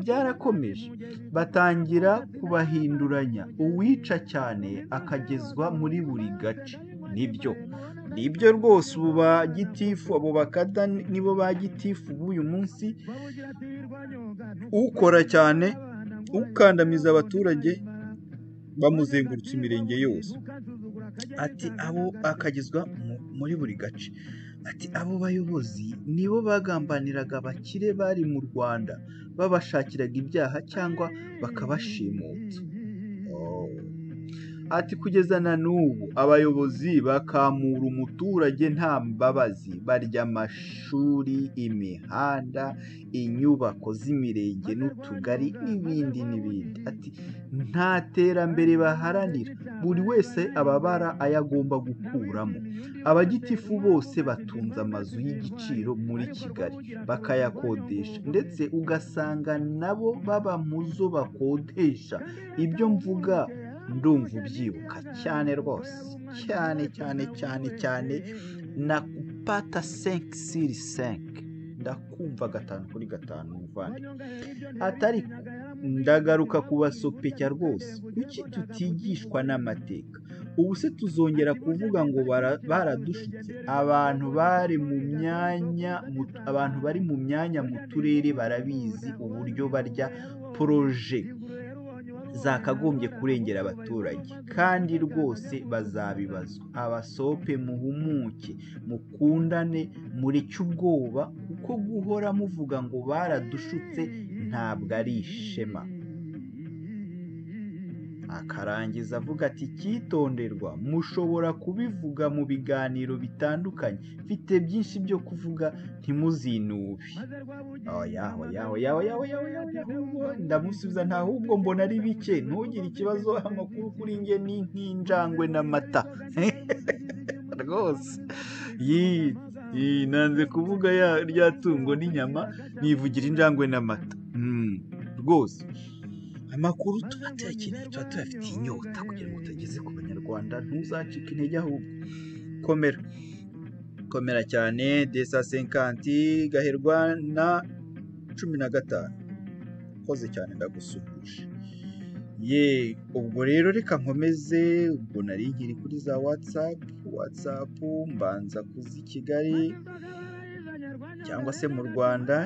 Byarakomeje, batangira kubahinduranya, uwica cyane akagezwa muri buri gace. Nibyo. Nibyo rwose, ubu ba gitifu, abo bakada nibo ba gitifu b'uyu munsi, ukora cyane ukandamiza abaturage bamuzengurutse imirenge yose. Ati abo akagezwa muri buri gace. Ati abo bayobozi nibo bagambaniraga abakire bari mu Rwanda, babashakiraga ibyaha cyangwa bakabashimuta. Ati kugeza na n'ubu abayobozi bakamura umuturage nta mbabazi, barya amashuri, imihanda, inyubako z'imirenge n'utugari n'ibindi n'ibindi. Ati nta terambere baharanira, buri wese ababara ayo agomba gukuramo. Abagitifu bose batunze amazu y'igiciro muri Kigali bakayakodesha, ndetse ugasanga nabo baba mu zo bakodesha. Ibyo mvuga ndumva ubyibuka cyane rwose, cyane cyane cyane cyane. Nakupata 5 sur 5, ndakumva 5 kuri 5 muvandi. Atari ndagaruka kubasopeka rwose, kuki tutigishwa n'amateka? Ubu se tuzongera kuvuga ngo baradushutse? Abantu bari mu myanya, abantu bari mu myanya mu turere barabizi uburyo barya projet zakagombye kurengera abaturage, kandi rwose bazabibazwa. Abasope muhumuke, mukundane, mureke ubwoba, kuko guhora muvuga ngo baradushutse ntabwo ari ishema. Akarangiza avuga ati icyitonderwa, mushobora kubivuga mu biganiro bitandukanye, mfite byinshi byo kuvuga, ntimuzinube. Oya oya oya oya oya oya oya, ahubwo ndamusubiza nta, ahubwo mbona ari bike, ntugire ikibazo, amakuru kuri njye ni nk'injangwe n'amata rwose. Yi nanze kuvuga ya rya tungo n'inyama, nivugira injangwe n'amata. Rwose amakuru tuba tuyakeneye, tuba tuyafitiye inyota kugira ngo tugeze ku banyarwanda. Ntuzacike intege, ahubwo komera, komera cyane. 250 gaherwa na 15, koze cyane, ndagusuhuje. Ye, ubwo rero reka nkomeze. Ubwo nari nkiri kuri za WhatsApp, mbanza kuza i Kigali cyangwa se mu Rwanda.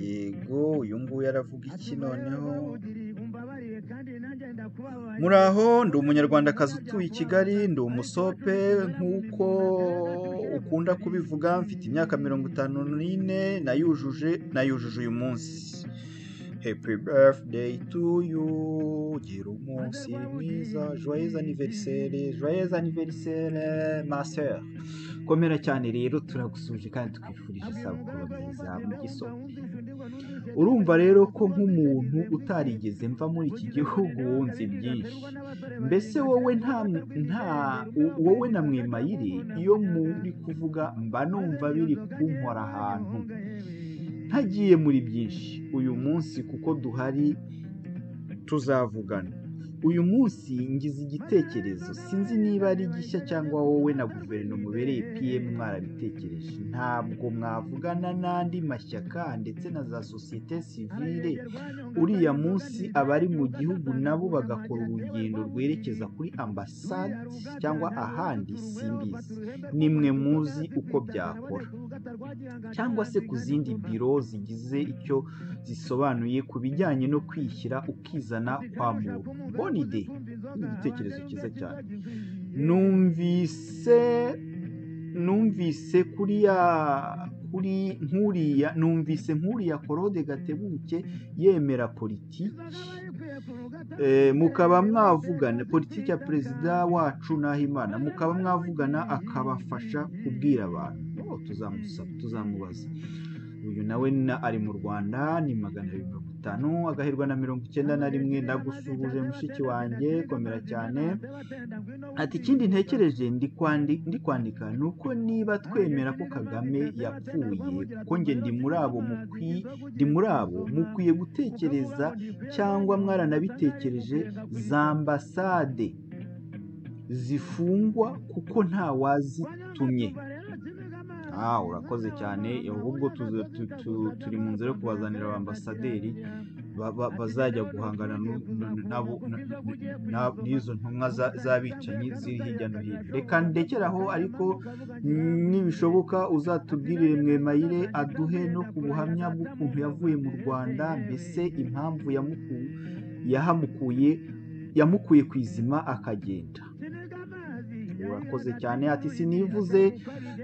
Yego, uyu nguyu aravuga iki noneho? Muraho, ndi umunyarwandakazi utuye i Kigali, ndi umusope nk'uko ukunda kubivuga, mfite imyaka 54, nayujuje uyu munsi. Happy birthday to you, gira umunsi mwiza, joyeux anniversaire, joyeux anniversaire ma sœur. Komera cyane rero, turagusuje kandi tukwifurije isabukuru nziza mu gisope. Urumva rero ko nk'umuntu utarigeze mva muri iki gihugu nzi byinshi. Mbese wowe nta wowe na Mwemayire iyo muri kuvuga mba numva biri kunkora ahantu. Ntagiye muri byinshi uyu munsi kuko duhari tuzavugana. Uyu munsi ngize igitekerezo, sinzi niba ari gishya cyangwa wowe na guverinoma ubereye PM mwarabitekereje. Ntabwo mwavugana n'andi mashyaka ndetse na za sosiyete sivile, uriya munsi abari mu gihugu nabo bagakora urugendo rwerekeza kuri ambasade cyangwa ahandi, simbizi, nimwe muzi uko byakora, cyangwa se ku zindi biro zigize icyo zisobanuye ku bijyanye no kwishyira ukizana kwa muntu. Bonne idée, ni igitekerezo cyiza cyane. Numvise kuriya kuri nkuriya, numvise nkuriya Claude Gatebuke yemera politiki, mukaba mwavugana politiki ya perezida wacu Nahimana, mukaba mwavugana akabafasha kubwira abantu. Oh, tuzamusaba, tuzamubaza. Uyu nawe ari mu Rwanda, ni 250 agaherwa na 91. Ndagusuhuje mushiki wanjye, komera cyane. Ati ikindi ntekereje ndi kwandika ni uko niba twemera ko Kagame yapfuye, kuko njye ndi muri abo mukwiye gutekereza cyangwa mwaranabitekereje, za ambasade zifungwa kuko nta wazitumye. Ah, urakoze cyane, ahubwo turi mu nzira yo kubazanira abambasaderi Bazajya guhangana n'izo ntumwa z'abicanyi ziri hirya no hino. Reka ndekeraho, ariko nibishoboka uzatubwirire Mwemayire aduhe no ku buhamya bw'ukuntu yavuye mu Rwanda, mbese impamvu yahamukuye, yamukuye ku izima akagenda. Urakoze cyane.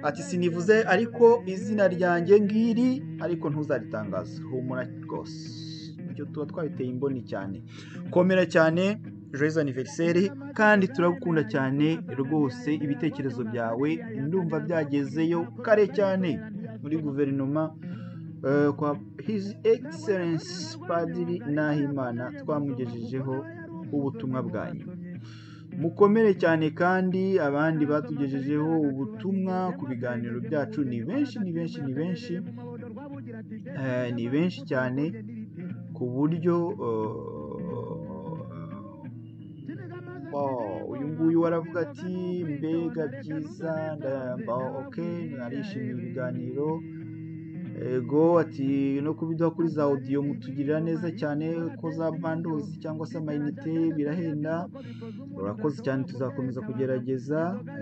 Ati sinivuze ariko izina ryanjye ngiri, ariko ntuzaritangaza, humura rwose, ibyo tuba twabiteye imboni cyane. Komera cyane, joyeux anniversaire, kandi turagukunda cyane rwose. Ibitekerezo byawe ndumva byagezeyo kare cyane muri guverinoma, kwa His Excellence Padiri Nahimana, twamugejejeho ubutumwa bwanyu. Mukomere cyane. Kandi abandi batugejejeho ubutumwa ku biganiro byacu ni benshi, ni benshi, ni benshi, ni benshi cyane, ku buryo uyu nguyu aravuga ati: "Mbega byiza, ok, narishimiye ibiganiro." Ego, ati no kubiduha kuri za audio mutugirira neza cyane, ko za bundles cyangwa se amayinite birahenda. Urakoze cyane, tuzakomeza kugerageza.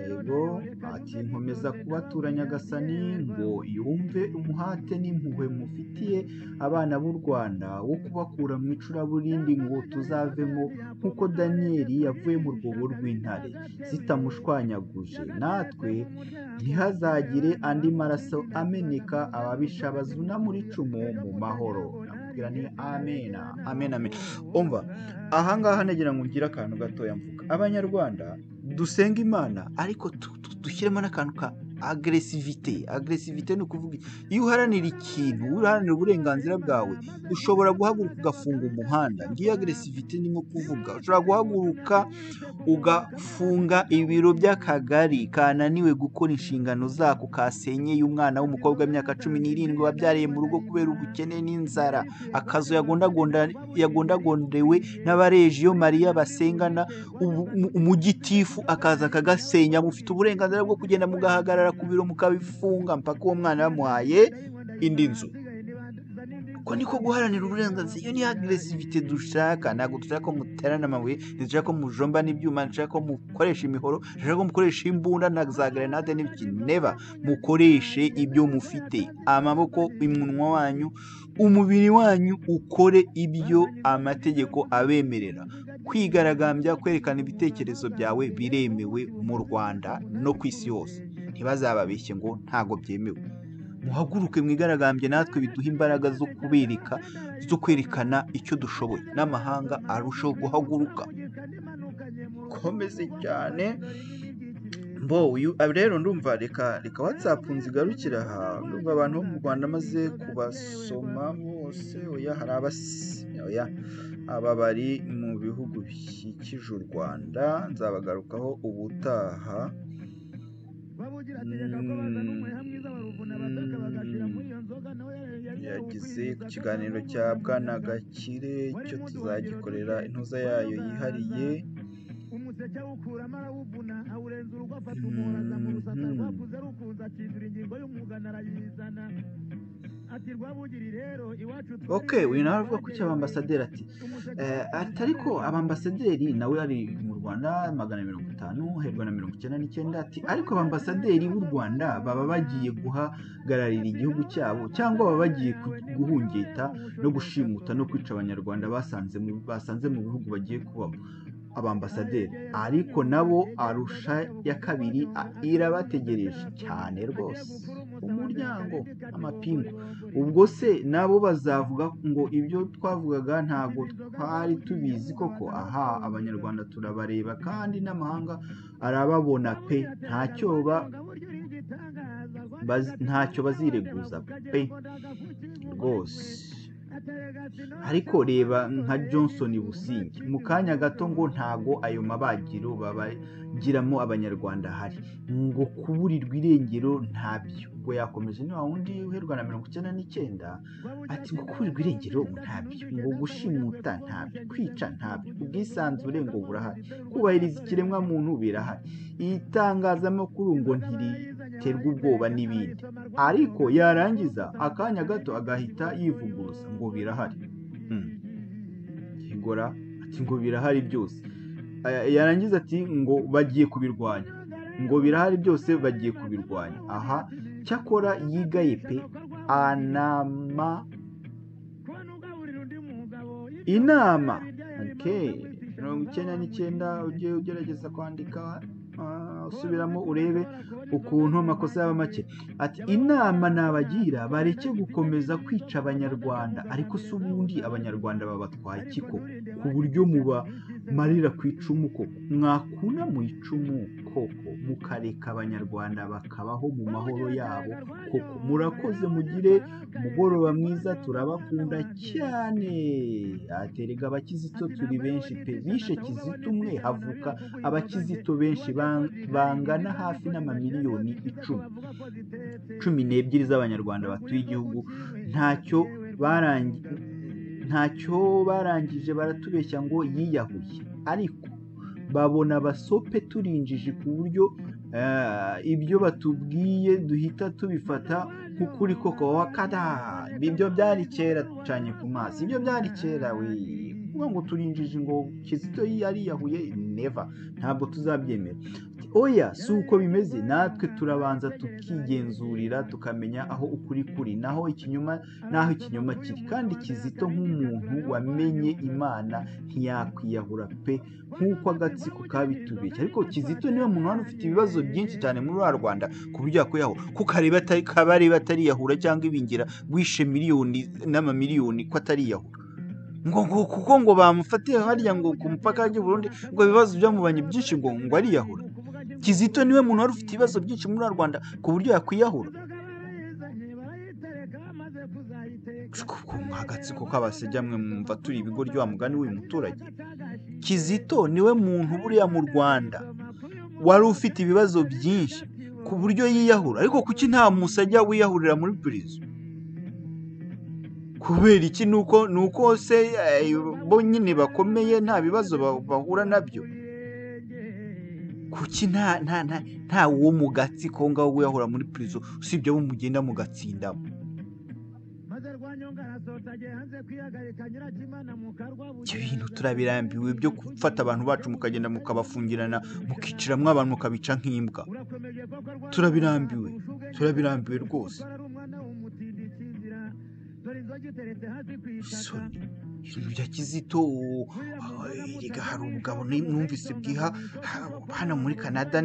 Ego, ati nkomeza kubatura Nyagasani ngo yumve umuhate n'impuhwe mufitiye abana b'u Rwanda wo kubakura mu icuraburindi, ngo tuzavemo nk'uko Daniyeli yavuye mu rwobo rw'intare zitamushwanyaguje, natwe ntihazagire andi maraso ameneka, ababisha bazuna muri icumu mu mahoro. Nakubwira ni amena, amen, amen. Umva, ahangaha nagira ngo ngire akantu gatoya mvuga. Abanyarwanda dusenga Imana, ariko dushyiremo n'akantu ka agressivité. Agressivité ni ukuvuga iyo uharanira ikintu, uharanira uburenganzira bwawe, ushobora guhaguruka ugafunga umuhanda. Ngiyo agressivité. Ni nko kuvuga ushobora guhaguruka ugafunga ibiro by'akagari kananiwe gukora inshingano zako, kasenyeye umwana w'umukobwa w'imyaka 17 wabyariye mu rugo kubera ubukene n'inzara, akazu yagondagondewe n'abarejiyo Mariya basengana, umugitifu akaza akagasenya. Mufite uburenganzira bwo kugenda mugahagarara ku biro, mukabifunga mpaka uwo mwana bamuhaye indi nzu. Ko niko guharanira uburenganzira. Iyo ni agressivité dushaka. Ntabwo dushaka ko muterana amabuye, ntidushaka ko mujomba n'ibyuma, ntidushaka ko mukoresha imihoro, dushaka ko mukoresha imbunda na za grenade n'ibiki. Never. Mukoreshe ibyo mufite, amaboko, umunwa wanyu, umubiri wanyu, ukore ibyo amategeko abemerera. Kwigaragambya, kwerekana ibitekerezo byawe biremewe mu Rwanda no ku isi hose. Ntibazababeshye ngo ntabwo byemewe. Muhaguruke mwigaragambye, natwe biduha imbaraga zo kubereka, zo kwerekana icyo dushoboye, n'amahanga arushaho guhaguruka. Komeze cyane. Mbo uyu rero ndumva reka WhatsApp nzigarukira aha. Ndumva abantu bo mu Rwanda maze kubasoma bose. Oya, hari abasi, oya, aba bari mu bihugu bikikije u Rwanda, nzabagarukaho ubutaha. Yagize ku kiganiro cya Bwana Gakire, cyo tuzagikorera intuza yayo yihariye. Umuseke awukuramo, arawuvuna, awurenza urugo, afata umuhoro aza mu rusasa rwakuze rukunze, akindura ingingo y'umugana arayizana, ati: "Rwabugiri rero iwacu." Ok, uyu nawe avuga ko icyo abambasaderi, ati ati ariko abambasaderi, nawe ari mu Rwanda 150 herwa na 99, ati ariko abambasaderi b'u Rwanda baba bagiye guhagararira igihugu cyabo cyangwa baba bagiye guhungeta no gushimuta no kwica Abanyarwanda basanze mu bihugu bagiye kubamo? Abambasaderi ariko nabo Arusha ya kabiri irabategereje cyane rwose, umuryango, amapingu. Ubwo se nabo bazavuga ngo ibyo twavugaga ntabwo twari tubizi koko? Aha Abanyarwanda turabareba kandi n'amahanga arababona pe, ntacyo bazireguza pe rwose. Ariko reba nka Johnson Businge, mu kanya gato ngo ntago ayo mabagiro babagiramo Abanyarwanda ahari, ngo kuburirwa irengero ntabyo. Ubwo yakomeje, ni wa wundi uherwa na 99, ati ngo kuburirwa irengero ngo ntabyo, ngo gushimuta ntabyo, kwica ntabyo, ubwisanzure ngo burahari, kubahiriza ikiremwamuntu birahari, itangazamakuru ngo ntiriterwa ubwoba n'ibindi. Ariko yarangiza akanya gato agahita yivuguruza ngo birahari. Yegora, ati ngo birahari byose. Yarangiza ati ngo bagiye kubirwanya, ngo birahari byose bagiye kubirwanya. Aha cyakora yigaye pe, anama inama. Okay, 99 ujye ugerageza kwandika, usubiramo urebe ukuntu amakosa yaba make. Ati inama nabagira, bareke gukomeza kwica Abanyarwanda. Ariko se ubundi Abanyarwanda babatwaye iki koko, ku buryo mubamarira ku icumu koko? Mwakuna mu icumu koko, mukareka Abanyarwanda bakabaho mu mahoro yabo koko. Murakoze, mugire umugoroba mwiza, turabakunda cyane. Aterega Abakizito turi benshi pe, bishe Kizito umwe havuka Abakizito benshi bangana hafi n'amamiliyoni 10, 12 z'Abanyarwanda batuye igihugu. Ntacyo barangije baratubeshya ngo yiyahuye, ariko babona abasope turinjije ku buryo ibyo batubwiye duhita tubifata nk'ukuri koko. Wakada, ibyo byari kera, ducanye ku mazi, ibyo byari kera we. Kuvuga ngo turinjije ngo Kizito yariyahuye, never, ntabwo tuzabyemera. Oya, si uko bimeze, natwe turabanza tukigenzurira tukamenya aho ukuri kuri naho ikinyoma naho ikinyoma kiri. Kandi Kizito nk'umuntu wamenye Imana ntiyakwiyahura pe, nk'uko agatsiko kabitubeshya. Ariko Kizito niwe muntu wari ufite ibibazo byinshi cyane muri rwa Rwanda ku buryo yakwiyahura, kuko areba atariyahura cyangwa ibingira wishe miliyoni n'amamiliyoni ko atariyahura, ngo kuko ngo bamufatiye harya ngo ku mupaka w'u Burundi, ngo ibibazo byamubanye byinshi ngo ariyahura. Kizito niwe muntu wari ufite ibibazo byinshi muri Rwanda ku buryo yakwiyahura. Agatsiko k'abasejya mwe mwumva turi ibigoryi wa mugani w'uyu muturage. Kizito niwe muntu buriya mu Rwanda wari ufite ibibazo byinshi ku buryo yiyahura. Ariko kuki nta musajya wiyahurira muri prison? Kubera iki? Nuko se bo nyine bakomeye nta bibazo bahura nabyo? Kuki nta wo mu gatsiko ngaho wiyahura muri prison, usibye abo mugenda mugatsindamo? Ibyo bintu turabirambiwe byo gufata abantu bacu mukagenda mukabafungirana, mukiciramo abantu mukabica nk'imbwa. Turabirambiwe, turabirambiwe rwose. Isoni ibintu bya Kizito. Erega hari ubugabo numvise bwiha hano muri Canada,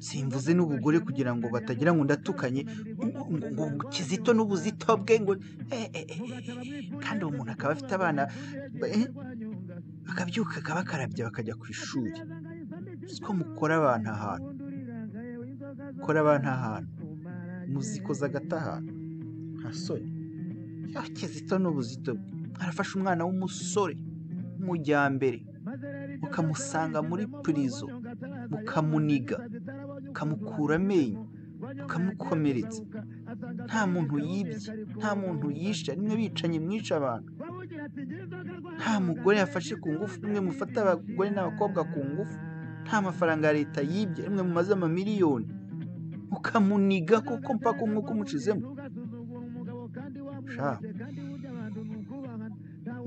simvuze n'ubugore kugira ngo batagira ngo ndatukanye, ngo Kizito n'ubuzito bwe ngo kandi uwo muntu akaba afite abana, akabyuka akabakarabya bakajya ku ishuri. Siko mukora abantu ahantu, mukora abantu ahantu, muzikoza agata ahantu, nta soni. Kizito n'ubuzito bwe, arafasha umwana w'umusore w'umujyambere, mukamusanga muri prison, mukamuniga, mukamukura amenyo, mukamukomeretsa. Nta muntu yibye, nta muntu yishe, nimwe bicanye mwica abantu. Nta mugore yafashe ku ngufu, nimwe mufata abagore n'abakobwa ku ngufu. Nta mafaranga ya leta yibye, nimwe mumaze amamiliyoni, mukamuniga kuko mpaka umwuka umucizemo.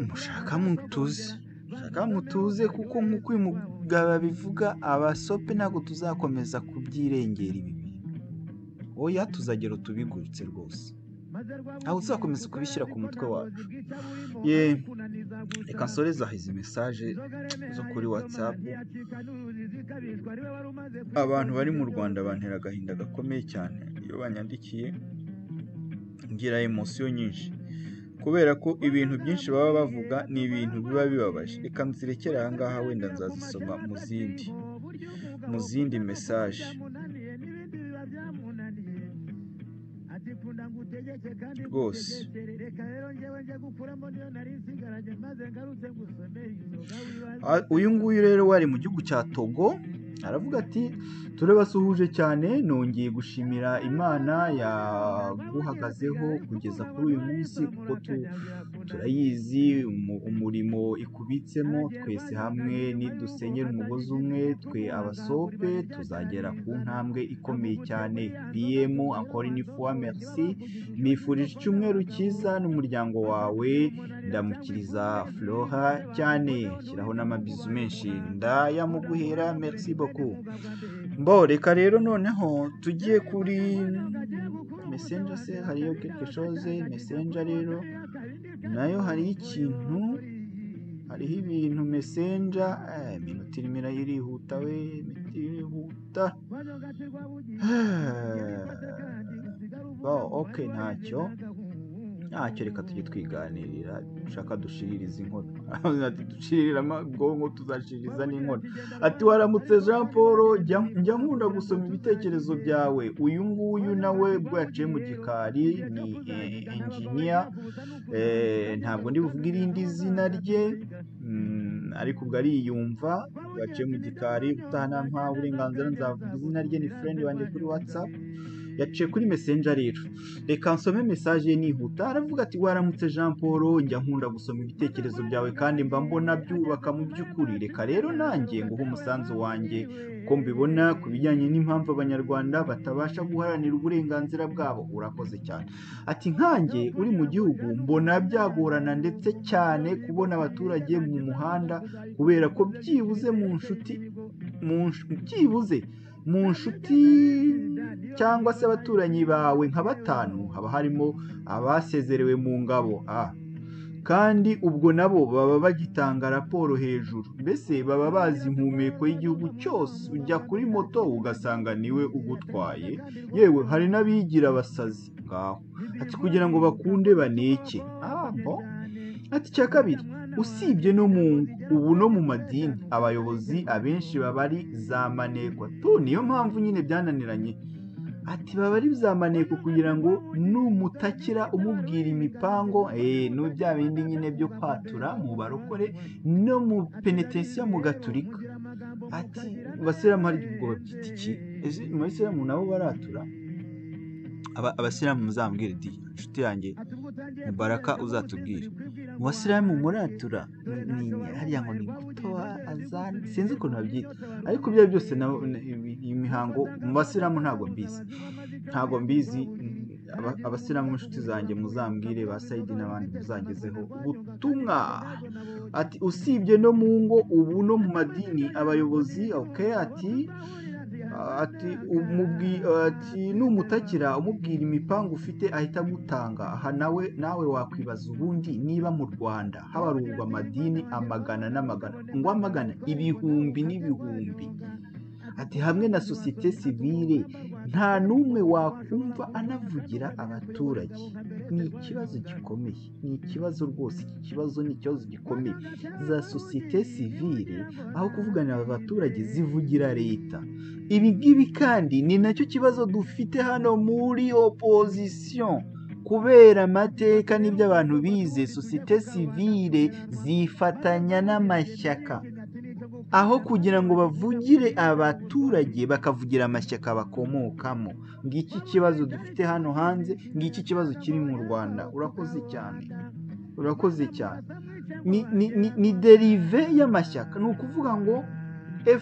Mushaka mutuze, mushaka mutuze, kuko nk'uko uyu mugabo abivuga, abasope ntabwo tuzakomeza kubyirengera ibi bintu. Oya, tuzagera tubiguritse rwose, ntabwo tuzakomeza kubishyira ku mutwe wacu. Ye, reka nsoreze aho izi mesaje zo kuri WhatsApp. Abantu bari mu Rwanda bantera agahinda gakomeye cyane iyo banyandikiye, ngira emosiyo nyinshi kubera ko ibintu byinshi baba bavuga ni ibintu biba bibabaje. Reka nzirekere aha ngaha, wenda nzazisoma mu zindi mesaje rwose. Uyu nguyu rero wari mu gihugu cya Togo, aravuga ati turabasuhuje cyane, nongeye gushimira Imana yaguhagazeho kugeza kuri uyu munsi, kuko turayizi umurimo ikubitsemo. Twese hamwe nidusenyera umugozi umwe, twe abasope tuzagera ku ntambwe ikomeye cyane. BM encore une fois merci, nifurije icyumweru cyiza n'umuryango wawe. Ndamukiriza Flora cyane, shyiraho n'amabizu menshi ndayamuguhera, merci beaucoup. Mbo reka rero noneho tujye kuri Messenger. Se hariyo quelque chose Messenger? Rero nayo hari ikintu, hariho ibintu Messenger. Iminota irimo irihuta we, iminota irihuta. Bon, ok, ntacyo, reka tujye twiganirira. Dushaka dushiririza inkono. Ati dushirira ubwonko, tuzashiririza n'inkono. Ati waramutse Jean Paul, njya nkunda gusoma ibitekerezo byawe. Uyu nguyu nawe ubwo yaciye mu gikari ni engineer, ntabwo ndi buvuge irindi zina rye, ariko ubwo ariyumva, yaciye mu gikari. Ubutaha nampa uburenganzira nzavuga izina rye, ni friend wanjye kuri WhatsApp. Yaciye kuri Messenger. Rero reka nsome message ye nihuta. Aravuga ati waramutse Jean Paul, njya nkunda gusoma ibitekerezo byawe kandi mba mbona byubaka mu by'ukuri. Reka rero nanjye nguhe umusanzu wanjye uko mbibona ku bijyanye n'impamvu Abanyarwanda batabasha guharanira uburenganzira bwabo. Urakoze cyane. Ati nkanjye uri mu gihugu mbona byagorana ndetse cyane kubona abaturage mu muhanda, kubera ko byibuze mu nshuti, byibuze mu nshuti cyangwa se abaturanyi bawe nka batanu haba harimo abasezerewe mu ngabo, kandi ubwo nabo baba bagitanga raporo hejuru, mbese baba bazi impumeko y'igihugu cyose. Ujya kuri moto ugasanga niwe ugutwaye, yewe hari n'abigira abasazi ngaho. Ati kugira ngo bakunde baneke. Bon. Ati icya kabiri, usibye no mu ngo, ubu no mu madini abayobozi abenshi baba ari za maneko tu, niyo mpamvu nyine byananiranye. Ati baba ari za maneko kugira ngo numutakira umubwira imipango, no bya bindi nyine byo kwatura mu barokore no mu penetensiya mu gaturika. Ati abasilamu hari ubwo babyita iki? Ese mu basilamu nabo baratura? Abasilamu muzambwire di, inshuti yanjye Mubaraka uzatubwire. Mu basilamu muratura? Ni hariya ngo ni gutoa azani, sinzi ukuntu babyita, ariko ibyo byose imihango mu basilamu ntabwo mbizi, ntabwo mbizi. Abasilamu inshuti zanjye muzambwire, ba Saidi n'abandi muzagezeho ubutumwa. Ati usibye no mu ngo, ubu no mu madini abayobozi, okay, ati ati numutakira umubwira imipango ufite ahita agutanga. Aha nawe wakwibaza ubundi niba mu Rwanda habarurwa amadini amagana n'amagana, ngo amagana, ibihumbi n'ibihumbi, ati hamwe na sosiyete sivile nta n'umwe wakumva anavugira abaturage. Ni ikibazo gikomeye, ni ikibazo rwose, iki kibazo ni ikibazo gikomeye. Za sosiyete sivile aho kuvuganira aba baturage zivugira leta. Ibi ngibi kandi ni nacyo kibazo dufite hano muri opposition, kubera amateka n'ibyo abantu bize. Sosiyete sivile zifatanya n'amashyaka aho kugira ngo bavugire abaturage bakavugira amashyaka bakomokamo. Ngiki kibazo dufite hano hanze, ngiki kibazo kiri mu Rwanda. Urakoze cyane, urakoze cyane. Ni dérive y'amashyaka. Ni ukuvuga ngo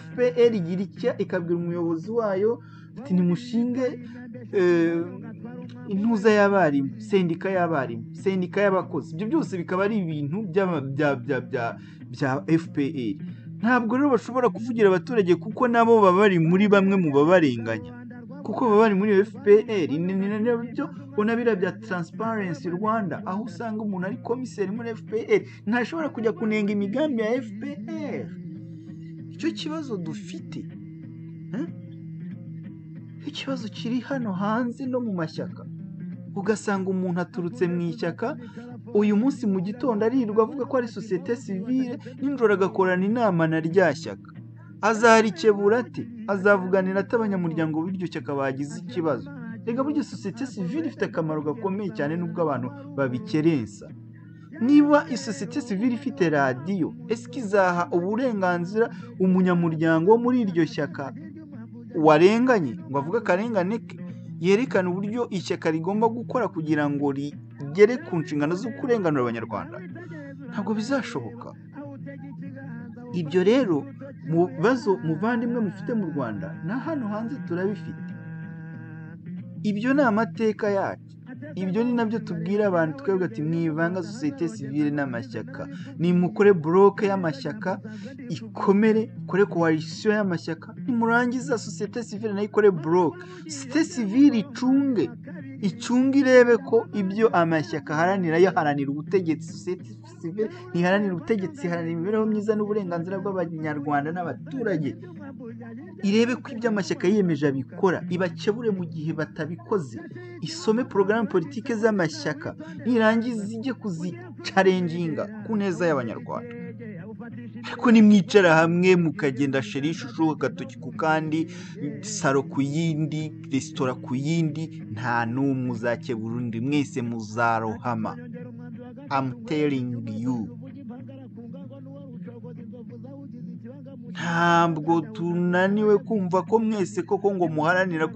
FPR igira icya ikabwira umuyobozi wayo ati nimushinge intuza y'abarimu, sendika y'abarimu, sendika y'abakozi. Ibyo byose bikaba ari ibintu bya FPR. Ntabwo rero bashobora kuvugira abaturage kuko nabo baba bari muri bamwe mu babarenganya, kuko baba bari muri FPR. Ni nabyo ubona biriya bya Transparency Rwanda, aho usanga umuntu ari komiseri muri FPR ntashobora kujya kunenga imigambi ya FPR. Icyo kibazo dufite, ikibazo kiri hano hanze no mu mashyaka. Ugasanga umuntu aturutse mu ishyaka uyu munsi mu gitondo arirwa avuga ko ari sosiyete sivile, nijoro agakorana inama na rya shyaka. Azarikebura ate? Azavuganira ate abanyamuryango b'iryo shyaka bagize ikibazo? Rega burya sosiyete sivile ifite akamaro gakomeye cyane nubwo abantu babikerensa. Niba isosiyete sivile ifite radiyo, ese izaha uburenganzira umunyamuryango wo muri iryo shyaka warenganye ngo avuge akarengane ke, yerekane uburyo ishyaka rigomba gukora kugira ngo rigere ku nshingano zo kurenganura Abanyarwanda? Ntabwo bizashoboka. Ibyo rero mu bibazo muvandimwe mufite mu Rwanda na hano hanze turabifite. Ibyo ni amateka yacu. Ibyo ni nabyo tubwira abantu twebwe ati mwivanga sosiyete sivile n'amashyaka, nimukore bloc y'amashyaka ikomere, ikore coalition y'amashyaka, nimurangiza sosiyete sivile nayo ikore bloc, sosiyete sivile icunge irebe ko ibyo amashyaka aharanira, yaharanira ubutegetsi. Sosiyete sivile ntiharanira ubutegetsi, iharanira imibereho myiza n'uburenganzira bw'abanyarwanda n'abaturage. Irebe ko ibyo amashyaka yiyemeje abikora, ibakebure mu gihe batabikoze, isome porogaramu politike z'amashyaka, nirangiza ijye kuzichallenginga ku neza y'abanyarwanda. Ariko nimwicara hamwe mukagenda chéri chouchou, agatoki ku kandi, salon ku yindi, resitora ku yindi, nta n'umwe uzakebura undi, mwese muzarohama. I'm telling you. Ntabwo tunaniwe kumva ko mwese koko ngo muharanira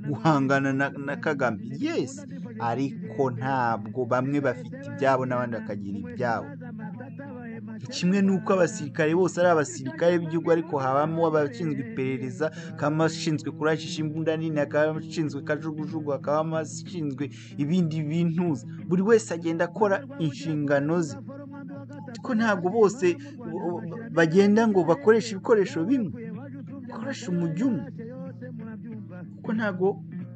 guhangana na Kagame, yes, ariko ntabwo bamwe bafite ibyabo n'abandi bakagira ibyabo. Kimwe n'uko abasirikare bose ari abasirikare b'igihugu, ariko habamo abashinzwe iperereza, hakabamo abashinzwe kurashisha imbunda nini, hakabamo abashinzwe kajugujugu, hakabamo abashinzwe ibindi bintu. Buri wese agenda akora inshingano ze, ariko ntabwo bose bagenda ngo bakoreshe ibikoresho bimwe, bakoreshe umujyo umwe, kuko ntabwo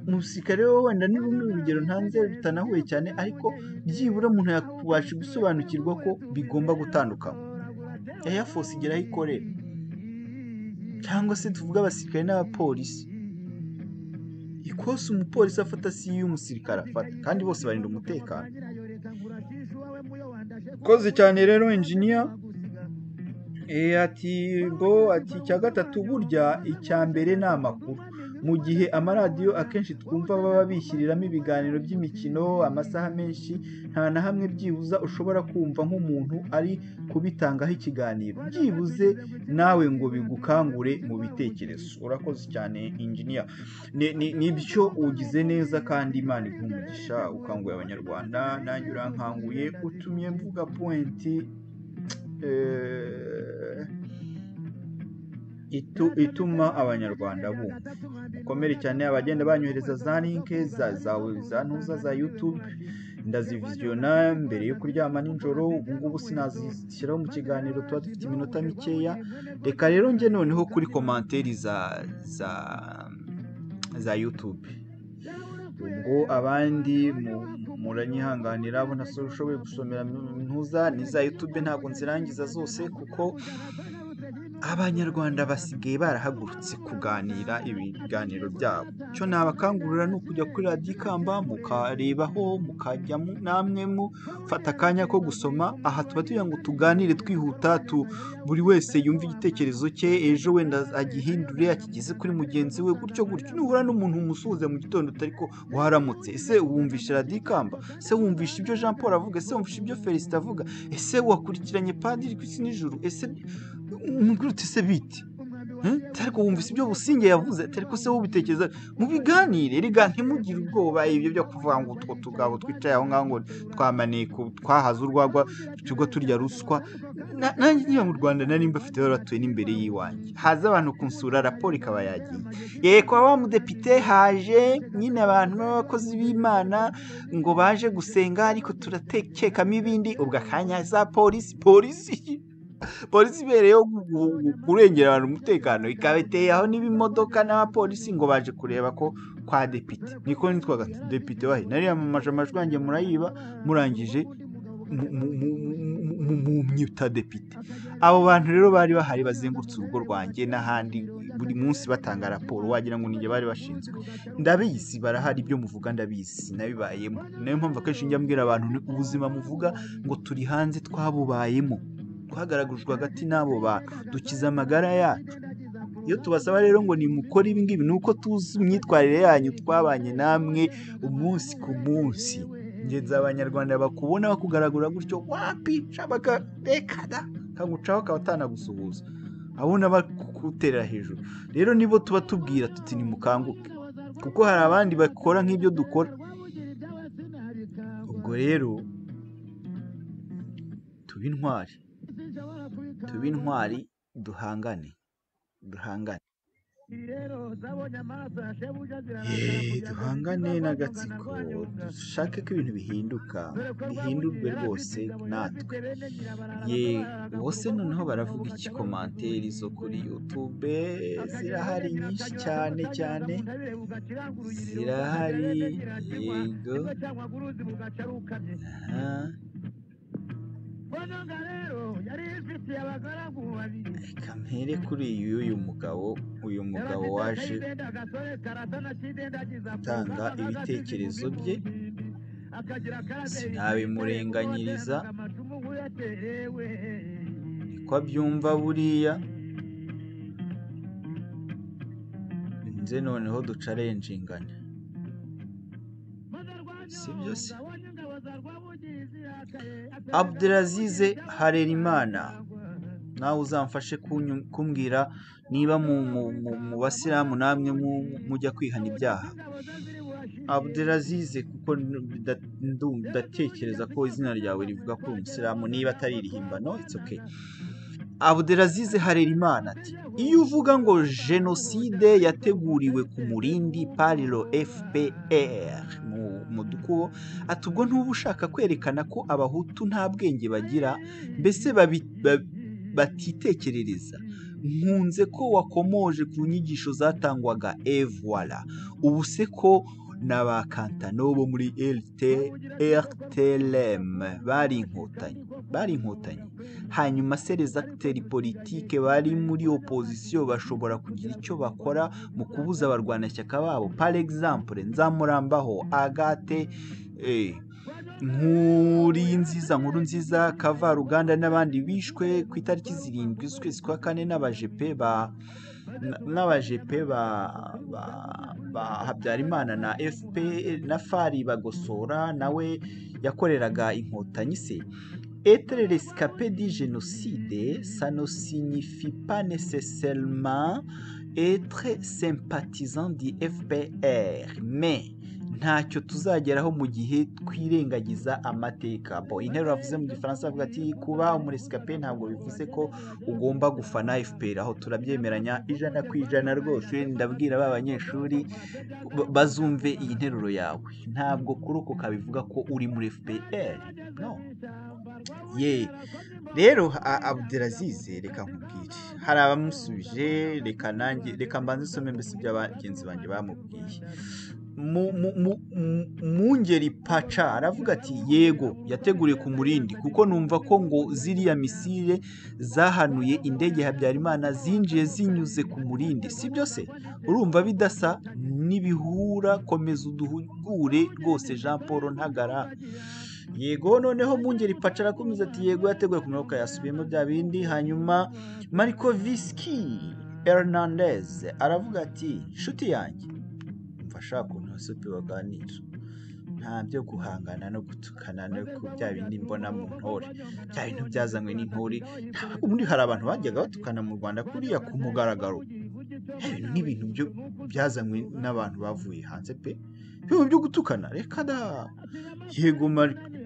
umusirikare we wenda ni rumwe urugero ntanze rutanahuye cyane, ariko byibura umuntu yakubasha gusobanukirwa ko bigomba gutandukana. Air Force igira aho ikorera, cyangwa se tuvuge abasirikare n'abapolisi, ikosi umupolisi afata si iyo umusirikare afata, kandi bose barinda umutekano. Koze cyane rero engineer. Ati ngo ati icya gatatu, burya icya mbere ni amakuru. Mu gihe amaradiyo akenshi twumva baba bishyiriramo ibiganiro by'imikino amasaha menshi, nta na hamwe byibuza ushobora kumva nk'umuntu ari kubitangaho ikiganiro, byibuze nawe ngo bigukangure mu bitekerezo. Urakoze cyane engineer, nibyo ugize neza kandi Imana iguhe umugisha, ukanguye abanyarwanda, nanjye urankanguye, utumye mvuga point ituma abanyarwanda bumva. Mukomere cyane abagenda banyohereza za link za ntuza za YouTube, ndazivisiona mbere yo kuryama nijoro. Ubu ngubu sinazishyiraho mu kiganiro, tuba dufite iminota mikeya. Reka rero njye noneho kuri commentaire za YouTube. Ubwo abandi muranyihanganira, abo ntashoboye gusomera ntuza ni za YouTube ntabwo nzirangiza zose, kuko abanyarwanda basigaye barahagurutse kuganira ibiganiro byabo. Icyo nabakangurira ni ukujya kuri radiyo Ikamba mukarebaho, mukajya namwe mufata akanya ko gusoma. Aha tuba tugira ngo tuganire twihuta, buri wese yumve igitekerezo cye, ejo wenda agihindure akigeze kuri mugenzi we, gutyo gutyo. Nuhura n'umuntu umusuhuze mu gitondo utari ko waramutse, ese wumvishe radiyo Ikamba? Ese wumvishe ibyo Jean Paul avuga? Ese wumvishe ibyo Felicite avuga? Ese wakurikiranye Padiri ku isi n'ijuru? Ese umubwira uti ese bite? Ariko wumvise ibyo Businge yavuze? Ariko se ubitekereza? Mubiganire rega, ntimugire ubwoba. Ibyo byo kuvuga ngo utwo tugabo twicaye aho ngaho ngo twamaneko twahaze urwagwa tugwa turya ruswa. Nanjye niba mu Rwanda nari mbafite bari batuye n'imbere y'iwanjye, haza abantu kunsura, raporo ikaba yagiye yego wa mudepite, haje nyine abantu b'abakozi b'Imana ngo baje gusenga, ariko turatekekamo ibindi. Ubwo akanya za polisi ibereyeho kurengera abantu umutekano ikaba iteye aho n'ibimodoka n'abapolisi ngo baje kureba ko kwa depite, niko nitwaga depite wahe, nariyamamaje amajwi yanjye murayiba, murangije mumyita depite. Abo bantu rero bari bahari bazengurutse urugo rwanjye n'ahandi buri munsi batanga raporo, wagira ngo ninjye bari bashinzwe. Ndabizi barahari, ibyo muvuga ndabizi, nabibayemo. Niyo mpamvu akenshi njya mbwira abantu ni ubuzima muvuga ngo turi hanze twabubayemo, twagaragujwe hagati n'abo bantu, dukiza amagara yacu. Iyo tubasaba rero ngo nimukore ibi ngibi, ni uko tuzi imyitwarire yanyu, twabanye namwe umunsi ku munsi. Ngenzi abanyarwanda bakubona bakugaragura gutyo, wapi shabaka reka da, kagucaho akaba atanagusuhuza, abona bakuterera hejuru. Rero nibo tuba tubwira tuti nimukanguke, kuko hari abandi bakora nk'ibyo dukora. Ubwo rero tube intwari, tube intwari, duhangane, duhangane. Duhangane n'agatsiko, dushake ko ibintu bihinduka, bihindurwe rwose natwe. Ye, bose noneho baravuga iki? Commentaire zo kuri YouTube zirahari nyinshi cyane cyane, zirahari, yego. Aha. Reka mpere kuri uyu mugabo, uyu mugabo waje gutanga ibitekerezo bye, sinabimurenganyiriza, niko abyumva buriya. Nze noneho ducarenjingane, sibyo se? Abdelaziz Harerimana, nawe uzamfashe kumbwira niba mu basilamu namwe mujya kwihana ibyaha. Abdelaziz, kuko ndatekereza ko izina ryawe rivuga ko uri umusilamu, niba atari irihimbano it's okay. Abdelaziz Harerimana ati: iyo uvuga ngo jenoside yateguriwe ku Murindi par le FPR mu dukubo, ati ubwo ntuba ushaka kwerekana ko abahutu nta bwenge bagira, mbese batitekerereza. Nkunze ko wakomoje ku nyigisho zatangwaga, et voilà. Ubu se ko na ba Kantano bo muri RTLM bari inkotanyi, bari inkotanyi. Hanyuma se les acteurs politiques bari muri opposition bashobora kugira icyo bakora mu kubuza abarwanashyaka babo? Par exemple Nzamurambaho Agathe, Nkurinziza, Nkurunziza, Kavaruganda n'abandi bishwe ku itariki 7 z'ukwezi kwa 4 n'abajepe ba n'abajepe ba ba Habyarimana na FP na FARI Bagosora nawe yakoreraga inkotanyi se. Être rescapé du génocide, ça ne signifie pas nécessairement être sympathisant du FPR, mais ntacyo tuzageraho mu gihe twirengagiza amateka. Bo interuro avuze mu gifaransa avuga ati kuba umu rescapé ntabwo bivuze ko ugomba gufana FPR. Aho turabyemeranya 100% rwose. Ndabwira ba banyeshuri bazumve iyi nteruro yawe, ntabwo kurokoka bivuga ko uri muri FPR, no. Ye rero Abdelaziz, reka nkubwire, hari abamusubije, reka nanjye reka mbanze nsome mbese ibyo bagenzi banjye bamubwiye. Mungeri Paca aravuga ati yego yateguriye ku Murindi, kuko numva ko ngo ziriya missile zahanuye indege Habyarimana zinjiye zinyuze ku Murindi, sibyo se? Urumva bidasa n'ibihura. Komeza uduhugure rwose Jean Paul Ntagara. Yego, noneho Mungeri Paca arakomeza ati yego yateguye ku Murindi, yasubiyemo bya bindi. Hanyuma Marco Visky Hernandez aravuga ati nshuti yanjye, mfasha ukuntu abasope baganira, nta byo guhangana no gutukana no ku bya bindi mbona mu ntore, bya bintu byazanywe n'intore. Ubundi hari abantu bajyaga batukana mu Rwanda kuriya ku mugaragaro? Ibintu n'ibintu byo byazanywe n'abantu bavuye hanze pe, ibintu byo gutukana reka da. Yego,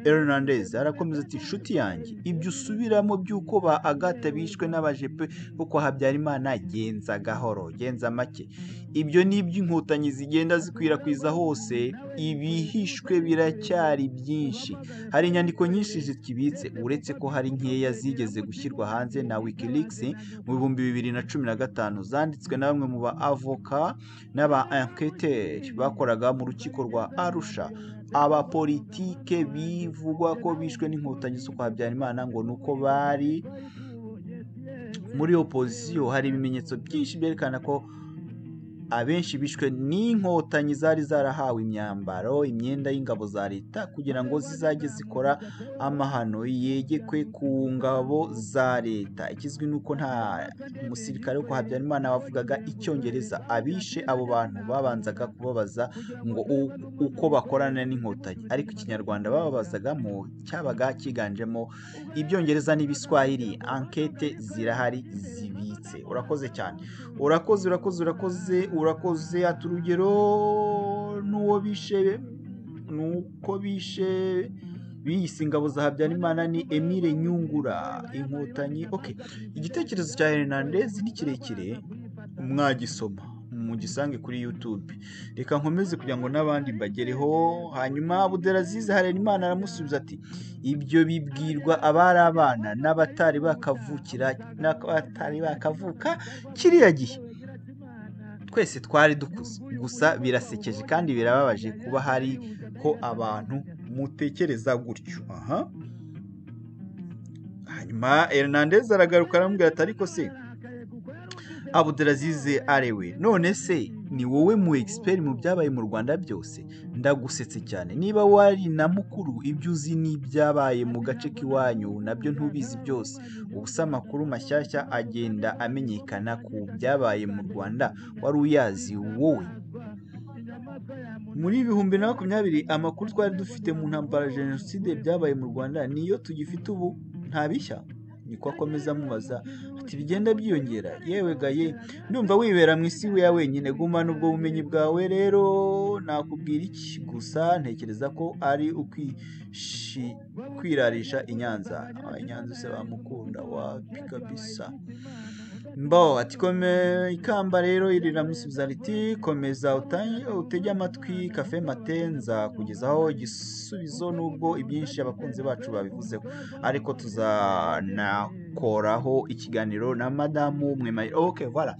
Hernandez arakomeza ati nshuti yanjye, ibyo usubiramo by'uko ba Agathe bishwe n'abajepe bo kwa Habyarimana, genza gahoro, genza make. Ibyo ni iby'inkotanyi zigenda zikwirakwiza hose, ibihishwe biracyari byinshi. Hari inyandiko nyinshi zikibitse, uretse ko hari nkeya zigeze gushyirwa hanze na Wikileaks mu 2015, zanditswe na bamwe mu ba avoka n'aba enquêteurs bakoraga mu rukiko rwa Arusha. Abapolitike bivugwa ko bishwe n'inkotanyi zo kwa Habyarimana ngo nuko bari muri opposition, hari ibimenyetso byinshi byerekana ko abenshi bishwe n'inkotanyi zari zarahawe imyambaro, imyenda y'ingabo za leta kugira ngo zizajye zikora amahano yegekwe ku ngabo za leta. Ikizwi nuko nta musirikare wo kwa Habyarimana wavugaga icyongereza. Abishe abo bantu babanzaga kubabaza ngo uko bakorana n'inkotanyi, ariko ikinyarwanda bababazagamo cyabaga cyiganjemo ibyongereza n'ibiswahili. Enquête zirahari zibitse. Urakoze cyane, urakoze, urakoze, urakoze, urakoze. Ati urugero n'uwo bishe, nuko bishe biyise ingabo za Habyarimana ni Emile Nyungura inkotanyi. Okay, igitekerezo cya Hernandez ni kirekire, mwagisoma. Mugisange kuri YouTube. Reka nkomeze kugira ngo n'abandi mbagereho. Hanyuma Abdelaziz Harerimana aramusubiza ati ibyo bibwirwa abari abana n'abatari bakavukira n'abatari bakavuka kiriya gihe, twese twari dukuze. Gusa birasekeje kandi birababaje kuba hari ko abantu mutekereza gutyo. Aha. Hanyuma Hernandez aragaruka aramubwira ati ariko se Abdelaziz arewe, none se ni wowe mu expert mu byabaye mu Rwanda byose? Ndagusetse cyane. Niba wari na mukuru, ibyo uzi n'ibyabaye mu gace k'iwanyu nabyo ntubizi byose. Ubusa amakuru mashyashya agenda amenyekana ku byabaye mu Rwanda wari uyazi wowe? Muri 2020 amakuru twari dufite mu ntambara ya jenoside byabaye mu Rwanda niyo tugifite ubu, nta bishya? Niko akomeza amubaza ati bigenda byiyongera. Yewe gaye, ndumva wibera mu isi ya wenyine, gumana ubwo bumenyi bwawe rero nakubwira iki? Gusa ntekereza ko ari kwirarisha i Nyanza. I Nyanza se bamukunda wapi kabisa. Mbo ati kome ikamba rero riramusubiza riti komeza utege amatwi Cafe Matenza kugezaho igisubizo, nubwo ibyinshi abakunzi bacu babivuzeho, ariko tuzanakoraho ikiganiro na madamu Mwemayire. Okay, voilà,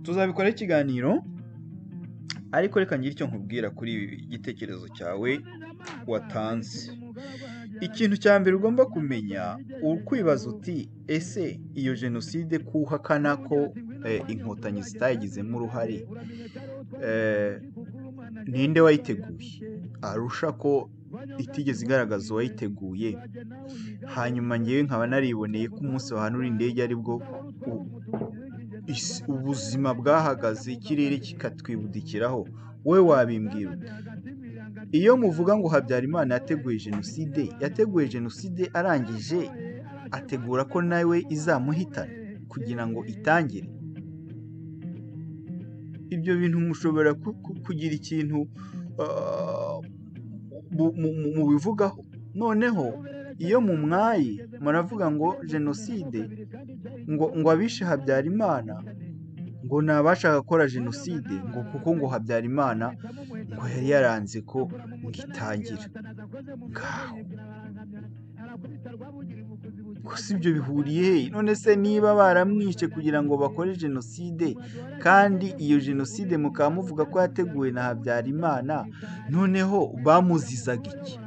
tuzabikora ikiganiro, ariko reka ngire icyo nkubwira kuri ibi gitekerezo cyawe watanze. Ikintu cya mbere ugomba kumenya, ukwibaza uti ese iyo jenoside kuhakana ko inkotanyi zitayigizemo uruhare, ninde wayiteguye? Arusha ko itigeze igaragaza uwayiteguye. Hanyuma ngewe nkaba nariboneye ko umunsi bahanura indege aribwo ubuzima bwahagaze, ikirere kikatwibudikiraho. Wowe wabimbwira ute? Iyo muvuga ngo Habyarimana yateguye jenoside, yateguye jenoside arangije ategura ko nawe izamuhitana kugira ngo itangire. Ibyo bintu mushobora kugira ikintu mubivugaho. Noneho iyo mumwaye muravuga ngo jenoside, ngo abishe Habyarimana ngo ni abashaka gukora jenoside, ngo kuko ngo Habyarimana ngo yari yaranze ko ngo itangira. Ngaho gusa ibyo bihuriye he? None se niba baramwishe kugira ngo bakore jenoside, kandi iyo jenoside mukaba muvuga ko yateguwe na Habyarimana, noneho bamuzizaga iki?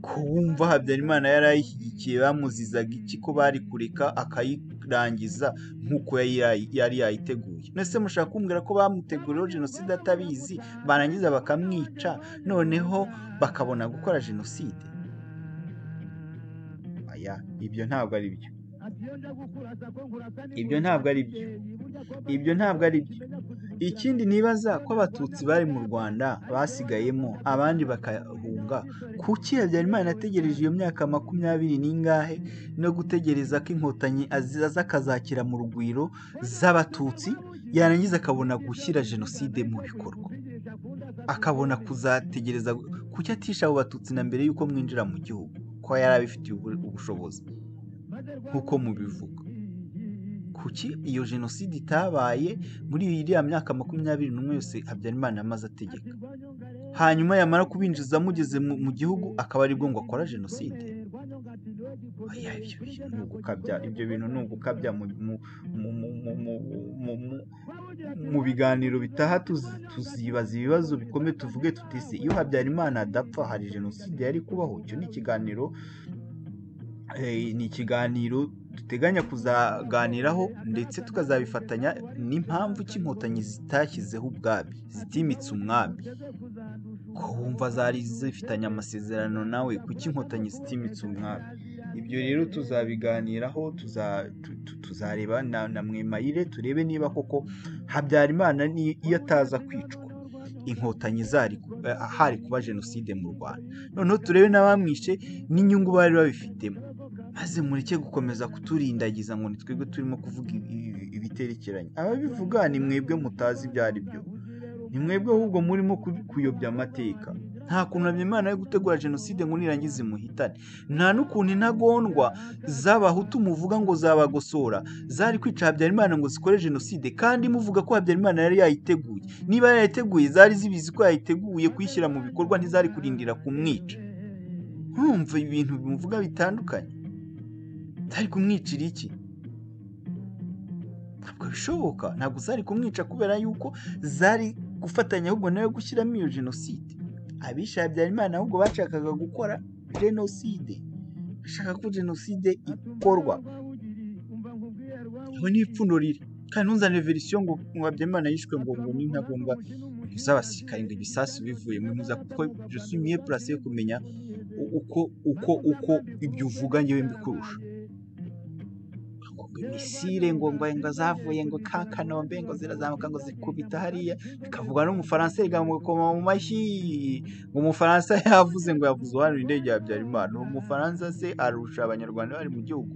Ko wumva Habyarimana yarayishyigikiye, bamuzizaga iki ko bari kureka akayirangiza nk'uko yari yayiteguye? None se mushaka kumbwira ko bamuteguriyeho jenoside atabizi, barangiza bakamwica, noneho bakabona gukora jenoside? Aya, ibyo ntabwo ari byo. Ibyo ntabwo ari byo. Ibyo ntabwo ari byo. Ikindi nibaza ko abatutsi bari mu Rwanda basigayemo abandi bakahunga, kuki Habyarimana yategereje iyo myaka 20 n'ingahe no gutegereza ko inkotanyi aza akazakira mu rugwiro z'abatutsi, yarangiza akabona gushyira jenoside mu bikorwa, akabona kuzategereza? Kuki atisha abo batutsi na mbere y'uko mwinjira mu gihugu, ko yari abifitiye ubushobozi nk'uko mubivuga? Kuki iyo jenoside itabaye muri iriya myaka 21 yose Habyarimana amaze ategeka, hanyuma yamara kubinjiza mugeze mu gihugu akaba aribwo ngo akora jenoside? Oya, ibyo bintu ni ugukabya, ibyo bintu ni ugukabya. Mu biganiro bitaha tuzibaza ibibazo bikomeye, tuvuge tuti se iyo Habyarimana adapfa hari jenoside yari kubaho? Icyo ni ikiganiro, ni ikiganiro duteganya kuzaganiraho, ndetse tukazabifatanya n'impamvu ki inkotanyi zitashyizeho ubwami, zitimitse umwami. Ko wumva zari zifitanye amasezerano nawe, kuki inkotanyi zitimitse umwami? Ibyo rero tuzabiganiraho, tuzareba na Mwemayire, turebe niba koko Habyarimana iyo ataza kwicwa inkotanyi zari hari kuba jenoside mu Rwanda. Noneho turebe n'abamwishe n'inyungu bari babifitemo, maze mureke gukomeza kuturindagiza ngo ni twebwe turimo kuvuga ibiterekeranye. Ababivuga ni mwebwe mutazi ibyo ari byo, ni mwebwe ahubwo murimo kuyobya amateka. Nta kuntu Habyarimana yo gutegura jenoside ngo nirangize imuhitane. Nta n'ukuntu intagondwa z'abahutu muvuga ngo zabagosora zari kwica Habyarimana ngo zikore jenoside, kandi muvuga ko Habyarimana yari yayiteguye. Niba yarayiteguye, zari zibizi ko yayiteguye kuyishyira mu bikorwa, ntizari kurindira kumwica. Nkumva ibintu muvuga bitandukanye. Zari kumwicira iki? Ntabwo bishoboka. Ntabwo zari kumwica kubera yuko zari gufatanya ahubwo nawe gushyiramo iyo jenoside. Abishe Habyarimana ahubwo bashakaga gukora jenoside, bashaka ko jenoside ikorwa. Aho ni ipfundo riri. Kandi ntuzane verisiyo ngo Habyarimana yishwe ngo n'intagondwa z'abasirikare, ngo ibisasu bivuye mu ntuza, kuko je suis mieux placé yo kumenya uko ibyo uvuga njyewe mbikurusha. Ngo misile ngo zavuye ngo ka Kanombe ngo zirazamuka ngo zikubita hariya, bikavugwa n'Umufaransa bikamukoma mu mashyi, ngo Umufaransa yavuze ngo yavuze uhanuye indege ya Habyarimana. Uwo Mufaransa se arusha Abanyarwanda bari mu gihugu?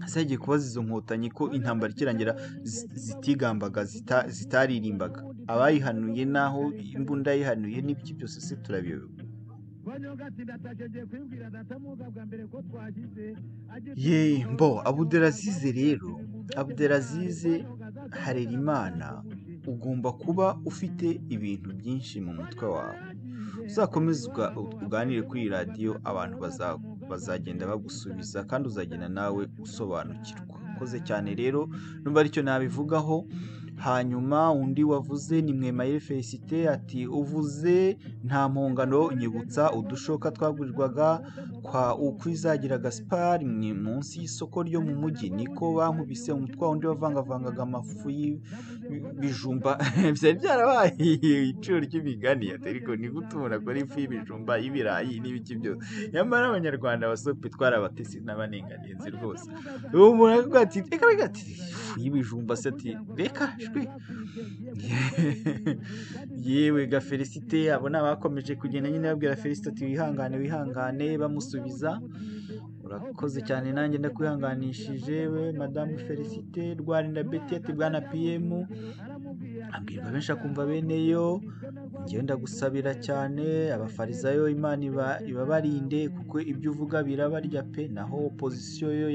Ese yagiye kubaza izo nkotanyi ko intambara ikirangira zitigambaga, zitaririmbaga, abayihanuye n'aho imbunda yihanuye n'ibiki byose se turabiyobewe? Ye mbo Abudelazize rero, Abudelazize Harerimana, ugomba kuba ufite ibintu byinshi mu mutwe wawe. Uzakomeze uganire kuri iyi radiyo, abantu bazagenda bagusubiza kandi uzagenda nawe usobanukirwa. Ukoze cyane rero, numva aricyo nabivugaho. Hanyuma undi wavuze ni Mwemayire Felicite, ati uvuze nta mpongano nyibutsa udushoka twagurirwaga kwa Ukwizagira Gaspard ni munsi y'isoko ryo mu mujyi, niko bankubise umutwa undi wavangavangaga amafu y'ibijumba. Byari byarabaye iciro ry'imigani, ariko ni gute umuntu akora ifu y'ibijumba, y'ibirayi n'ibiki byose? Nyamara Abanyarwanda basope twarabatesi n'abanenganenzi rwose. Uwo muntu aravuga ati reka reka, ati ifu y'ibijumba se, ati reka shwi. Yewe ga Felicite, abo ni abakomeje kugenda nyine babwira Felicite ati wihangane wihangane, bamusubiza urakoze cyane nanjye ndakwihanganishije we Madamu Felicite. Rwarinda Betty ati bwana PM, abwirwa benshi akumva bene yo, njyewe ndagusabira cyane abafarizayo Imana ibabarinde kuko ibyo uvuga birabarya pe, naho opozisiyo yo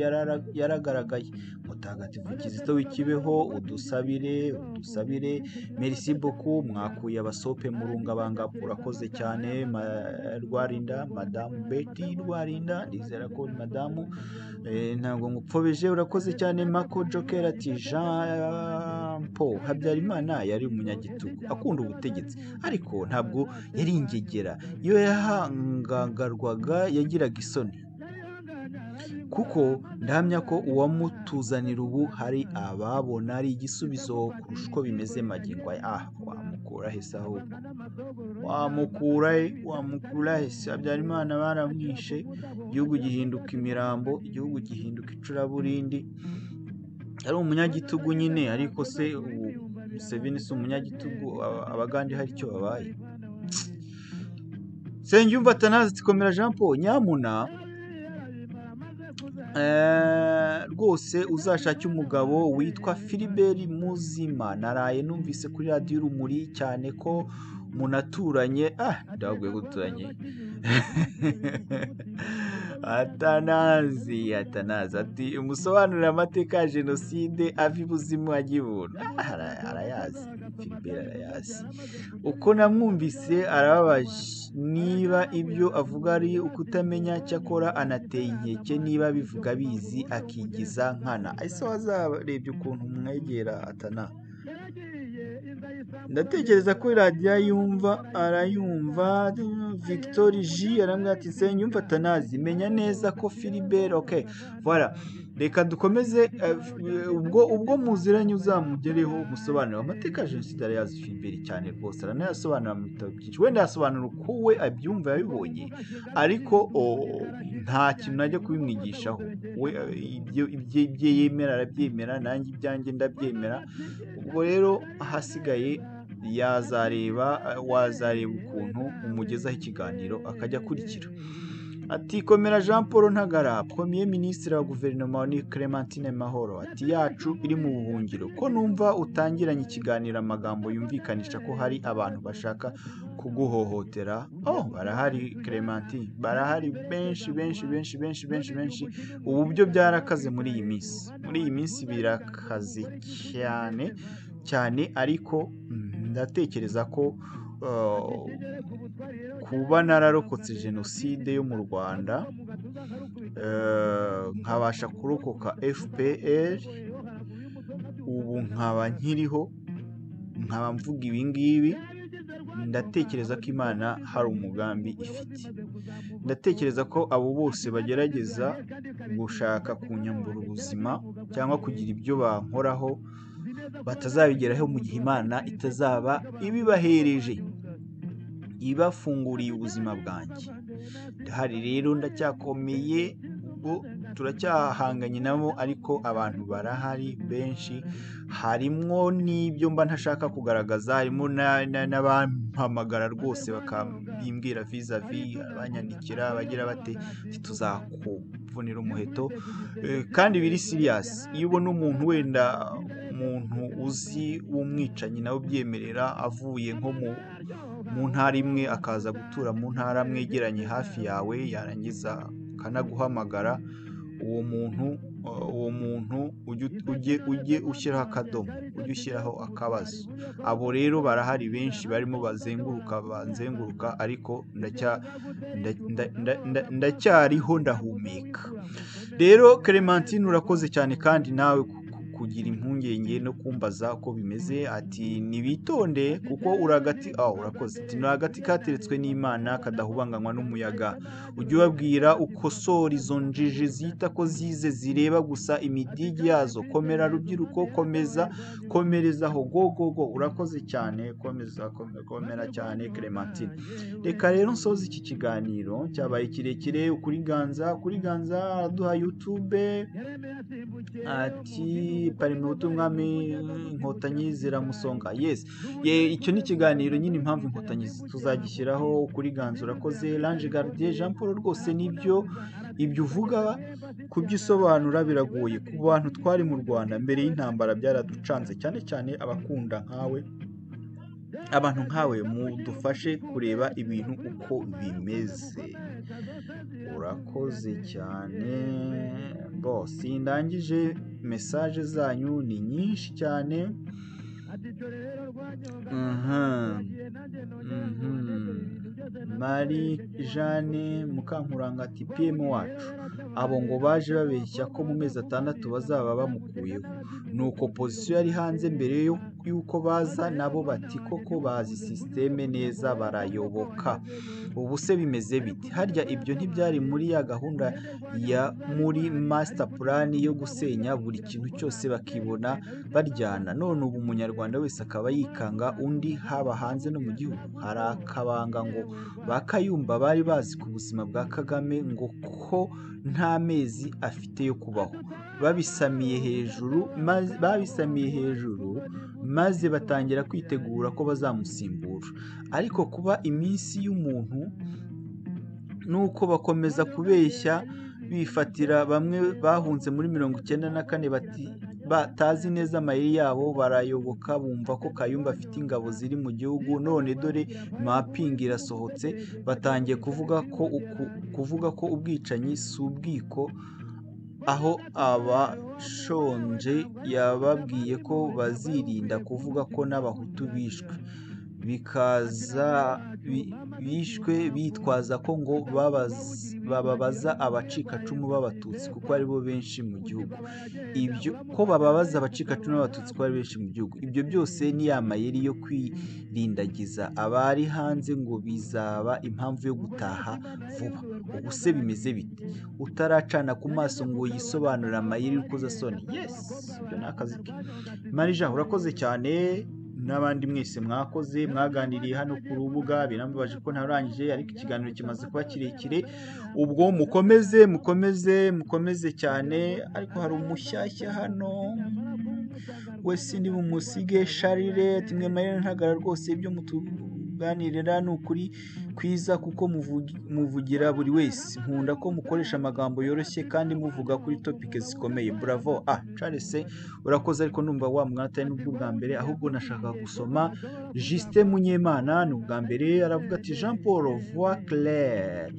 yaragaragaye. Mutagatifu Kizito w'ikibeho udusabire udusabire. Merci beaucoup, mwakuye abasope murungabanga, urakoze cyane Rwarinda, Madamu Betty Rwarinda, ndizera ko madamu ntabwo ngupfobeje, urakoze cyane. Mako Joker ati Jean Paul Habyarimana yari umunyagitugu akunda ubutegetsi, ariko ntabwo yari ingegera, iyo yahangagarwaga yagiraga isoni, kuko ndahamya ko uwamutuzanira ubu hari ababona ari igisubizo kurusha uko bimeze magingo aya. Ah, wamukura he se ahubwo? Wamukura he? Wamukura he se? Habyarimana baramwishe, igihugu gihinduka imirambo, igihugu gihinduka icuraburindi. Yari umunyagitugu nyine, ariko se ubu Museveni si umunyagitugu? Abagande hari icyo babaye? Nsengiyumva Atanazi ati komera Jean Paul, nyamuna rwose uzashake umugabo witwa Philibert Muzima, naraye numvise kuri radiyo Urumuri cyane ko munaturanye. Ah, ndababwiye ko duturanye. Atanazi Atanazi ati umusobanurire amateka ya jenoside ava ibuzimu ajya ibuntu. Arayazi Philibert, arayazi. Uko namwumvise arababaje, niba ibyo avuga ari ukutamenya, cyakora anateye inkeke niba abivuga abizi akigiza nkana. Ese wazarebye ukuntu mwegera Atana? Ndatekereza ko radiyo yumva arayumva. Victor G arambwira ati Nsengiyumva Atanazi, menya neza ko Philibert, okay voilà, reka dukomeze. Ubwo muziranye uzamugereho umusobanurire amateka ya jenoside, arayazi Philibert cyane rwose, aranayasobanura mu bitabo byinshi, wenda yasobanura uko we abyumva yabibonye, ariko nta kintu najya kubimwigishaho we, ibyo yemera arabyemera, nanjye ibyanjye ndabyemera. Ubwo rero ahasigaye yazareba, wazareba ukuntu umugezaho ikiganiro akajya akurikira. Ati komera Jean Paul Ntagara, Premier Ministre wa Guverinoma ni Clementine Mahoro. Ati yacu iri mu buhungiro. Ko numva utangiranye ikiganiro amagambo yumvikanisha ko hari abantu bashaka kuguhohotera. Oh, barahari Clementine, barahari benshi benshi benshi benshi benshi benshi. Ubu byo byarakaze muri iyi minsi. Muri iyi minsi birakaze cyane cyane, ariko ndatekereza ko kuba nararokotse jenoside yo mu Rwanda, nkabasha kurokoka FPR, ubu nkaba nkiriho, nkaba mvuga ibi ngibi, ndatekereza ko Imana hari umugambi ifite. Ndatekereza ko abo bose bagerageza gushaka kunyambura ubuzima cyangwa kugira ibyo bankoraho batazabigeraho mu gihe Imana itazaba ibibahereje, ibafunguriye ubuzima bwanjye. Ndahari rero, ndacyakomeye, ubwo turacyahanganye nabo, ariko abantu barahari benshi, harimwo n'ibyo mba ntashaka kugaragaza, harimo n'abampamagara rwose bakabimbwira vis-a-vis, abanyandikira bagira bate tuzakuvunira umuheto, kandi biri serious. Iyo ubona umuntu wenda umuntu uzi w'umwicanyi nawe ubyemerera, avuye nko mu ntara imwe akaza gutura mu ntara mwegeranye hafi yawe, yarangiza akanaguhamagara, uwo muntu ujye ushyiraho akadomo, ujye ushyiraho akabazo. Abo rero barahari benshi barimo bazenguruka banzenguruka, ariko ndacyariho, ndahumeka. Rero Clementine, urakoze cyane kandi nawe kugira impungenge no kumbaza uko bimeze. Ati nibitonde kuko uri agati, oh, urakoze. Ati ni agati kateretswe n'Imana kadahubanganywa n'umuyaga. Ujye ubabwira ukosora izo njiji zita ko zize, zireba gusa imidigi yazo. Komera rubyiruko, komeza, komerezaho, go go go. Urakoze cyane, komeza, komera cyane Clementine. Reka rero nsoze iki kiganiro cyabaye kirekire. Ukuri ganza, kuri ganza araduha YouTube, ati Parmehutu umwami Inkotanyi ziramusonga. Yes, ye, icyo ni ikiganiro nyine, impamvu Inkotanyi tuzagishyiraho. Kuri ganza urakoze. Lange Gardien Jean Paul, rwose nibyo, ibyo uvuga kubyisobanura biragoye ku bantu twari mu Rwanda mbere y'intambara, byaraducanze cyane cyane abakunda nkawe, abantu nkawe mudufashe kureba ibintu uko bimeze. Urakoze cyane. Bo sindangije, message zanyu ni nyinshi cyane. Marie Jeanne Mukankuranga ati PM wacu, abo ngo baje babeshya ko mu mezi 6 bazaba bamukuyeho, nuko position yari hanze mbere y'uko baza, nabo bati koko bazi système neza, barayoboka. Ubu se bimeze bite? Harya ibyo ntibyari muri ya gahunda ya muri master plan yo gusenya buri kintu cyose bakibona baryana? None ubu umunyarwanda wese akaba yikanga undi, haba hanze no mu gihugu. Hari akabanga ngo ba Kayumba bari bazi ku buzima bwa Kagame, ngo ko nta mezi afite yo kubaho, babisamiye hejuru maze batangira kwitegura ko bazamusimbura. Ariko kuba iminsi y'umuntu nuko bakomeza kubeshya, bifatira bamwe bahunze muri 94 bati batazi neza amayeri yabo, barayoboka, bumva ko Kayumba afite ingabo ziri mu gihugu. None dore mapping irasohotse, batangiye kuvuga ko ubwicanyi si ubwiko, aho abashonje yababwiye ko bazirinda kuvuga ko n'abahutu bishwe, bikaza bishwe bitwaza ko ngo bababaza abacikacumu b'abatutsi kuko aribo benshi mu gihugu. Ibyo ko bababaza abacikacumu b'abatutsi kuko ari benshi mu gihugu, ibyo byose ni ya mayeri yo kwirindagiza abari hanze ngo bizaba impamvu yo gutaha vuba. Ubu se bimeze bite? Utaracana ku maso ngo yisobanure amayeri y'urukozasoni. Yes, ibyo ni akazi ke. Marija, urakoze cyane, n'abandi mwese mwakoze, mwaganiriye hano ku rubuga. Birambabaje ko ntarangije, ariko ikiganiro kimaze kuba kirekire. Ubwo mukomeze, mukomeze, mukomeze cyane. Ariko hari umushyashya hano wese ni bumusige. Sharire ati mwe Marina Ntagara, rwose ibyo mutuganirira ni ukuri. kwiza kuko muvugira buri wese. Nkunda ko mukoresha amagambo yoroshye kandi muvuga kuri topic zikomeye. Bravo. Ah, Charles urakoze, ariko ndumva wa mwana atari n'ubwo bwa mbere, ahubwo nashakaga gusoma Justin Munyemana, ni ubwa mbere. Aravuga ati: "Jean Paul, voix claire.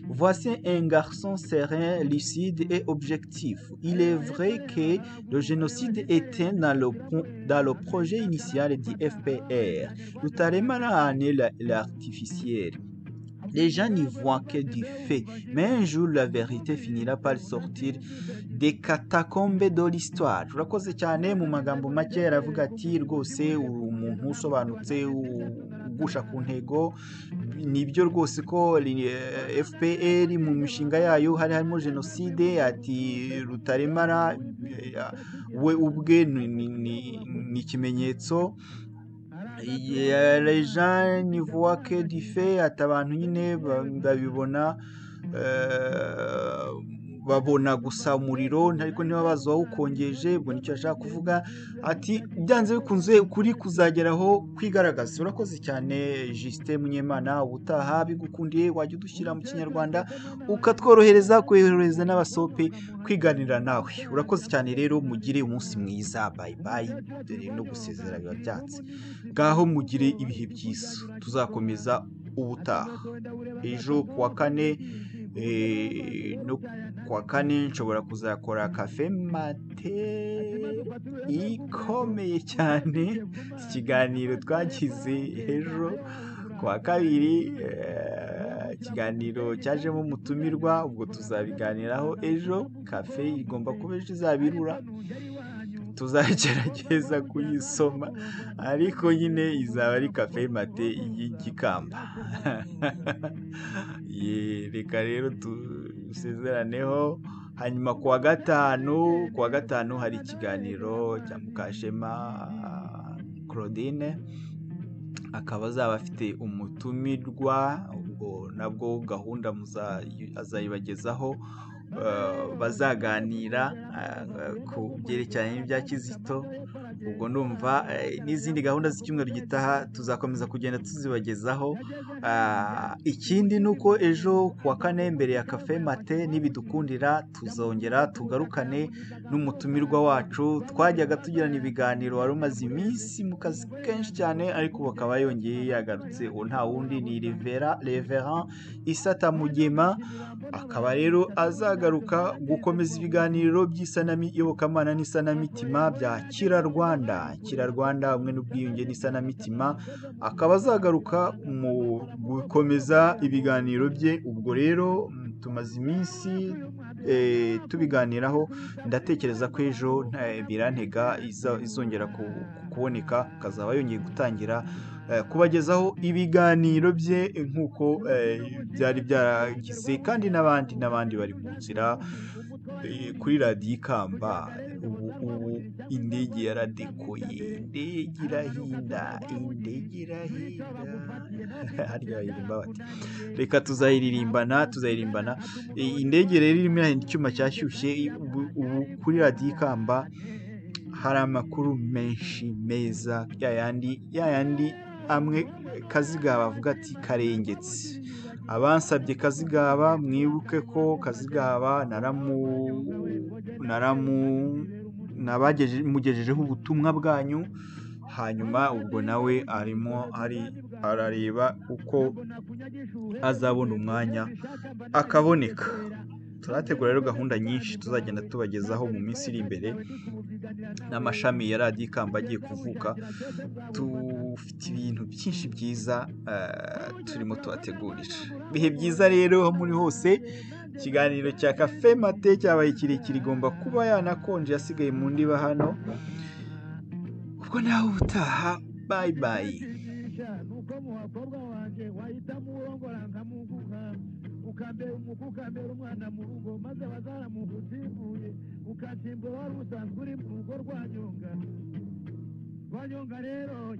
Voici un garçon serein, lucide et objectif. Il est vrai que le génocide était dans le projet initial du FPR. Rutaremara en est l'artificier. Les gens n'y voient que du feu, mais un jour la vérité finira par sortir des catacombes de l'histoire." Urakoze cyane. Mu magambo make aravuga ati: "Rwose uri umuntu usobanutse, ugusha ku ntego. Nibyo rwose ko FPR mu mishinga yayo hari harimo jenoside." Ati: "Rutaremara we ubwe ni ikimenyetso." "Les gens n'y voient que du feu", ati abantu nyine babibona, babona gusa umuriro, ariko niba bazi uwawukongeje. Ubwo nicyo ashaka kuvuga, ati byanze bikunze ukuri kuzageraho kwigaragaza. Urakoze cyane Justin Munyemana. Ubutaha bigukundiye wajya udushyira mu Kinyarwanda, ukatworohereza, kohereza n'abasope kwiganirira nawe. Urakoze cyane rero, mugire umunsi mwiza. Bye bye. Dore no gusezera biba byanze. Ngaho mugire ibihe byiza, tuzakomeza ubutaha ejo kuwa kane. No kuwa kane nshobora kuzakora café matin ikomeye cyane. Ikiganiro twagize ejo kuwa kabiri, ikiganiro cyajemo umutumirwa, ubwo tuzabiganiraho ejo. Café igomba kuba ejo izabirura, tuzagerageza kuyisoma, ariko nyine izaba ari café matin y'igikamba. Reka rero dusezeraneho. Hanyuma kuwa gatanu hari ikiganiro cya Mukashema Claudine, akaba azaba afite umutumirwa. Ubwo nabwo gahunda azayibagezaho, bazaganira ku byerekeranye n'ibya Kizito. Ubwo ndumva n'izindi gahunda z'icyumweru gitaha tuzakomeza kugenda tuzibagezaho. Ikindi ni uko ejo kuwa kane mbere ya café matin, nibidukundira tuzongera tugarukane n'umutumirwa wacu twajyaga tugirana ibiganiro, wari umaze iminsi mu kazi kenshi cyane, ariko ubu akaba yongeye yagarutse. Uwo nta wundi ni Reverend Isata Mugema, akaba rero azagaruka gukomeza ibiganiro by'iyobokamana n'isanamitima bya Kira Rwanda. Kira Rwanda, ubumwe n'ubwiyunge n'isanamitima, akaba azagaruka mu gukomeza ibiganiro bye. Ubwo rero tumaze iminsi tubiganiraho, ndatekereza ko ejo Birantega izongera kuboneka, akazaba yongeye gutangira kubagezaho ibiganiro bye nk'uko byari byaragize, kandi n'abandi n'abandi bari mu nzira kuri Radiyo Ikamba. Ubu indege yaradekoye, indege irahinda, indege irahinda. Harya bayiririmba bati? Reka tuzayiririmbana, tuzayiririmbana. Indege rero irimo irahinda, icyuma cyashyushye. Ubu kuri Radiyo Ikamba hari amakuru menshi meza, yayandi yayandi amwe Kazigaba avuga ati karengetse. Abansabye Kazigaba, mwibuke ko Kazigaba naramu naramu mugejejeho ubutumwa bwanyu, hanyuma ubwo nawe arimo ari arareba uko azabona umwanya akaboneka. Turategura rero gahunda nyinshi tuzagenda tubagezaho mu minsi iri imbere, n'amashami ya Radiyo Ikamba agiye kuvuka. Dufite ibintu byinshi byiza turimo tubategurira. Ibihe byiza rero aho muri hose. Ikiganiro cya café matin cyabaye kirekire, igomba kuba yanakonje yasigaye mu ndiba hano. Ubwo nawe ubutaha, bye bye. Nuko mu bakobwa wanjye wahitamo urongora nkamuguha, ukambera umukwe, ukambera umwana mu rugo, maze bazaramuka usimbuye, ukansimbura wari usanzwe uri mu rugo rwa Nyonga, rwa Nyonga rero.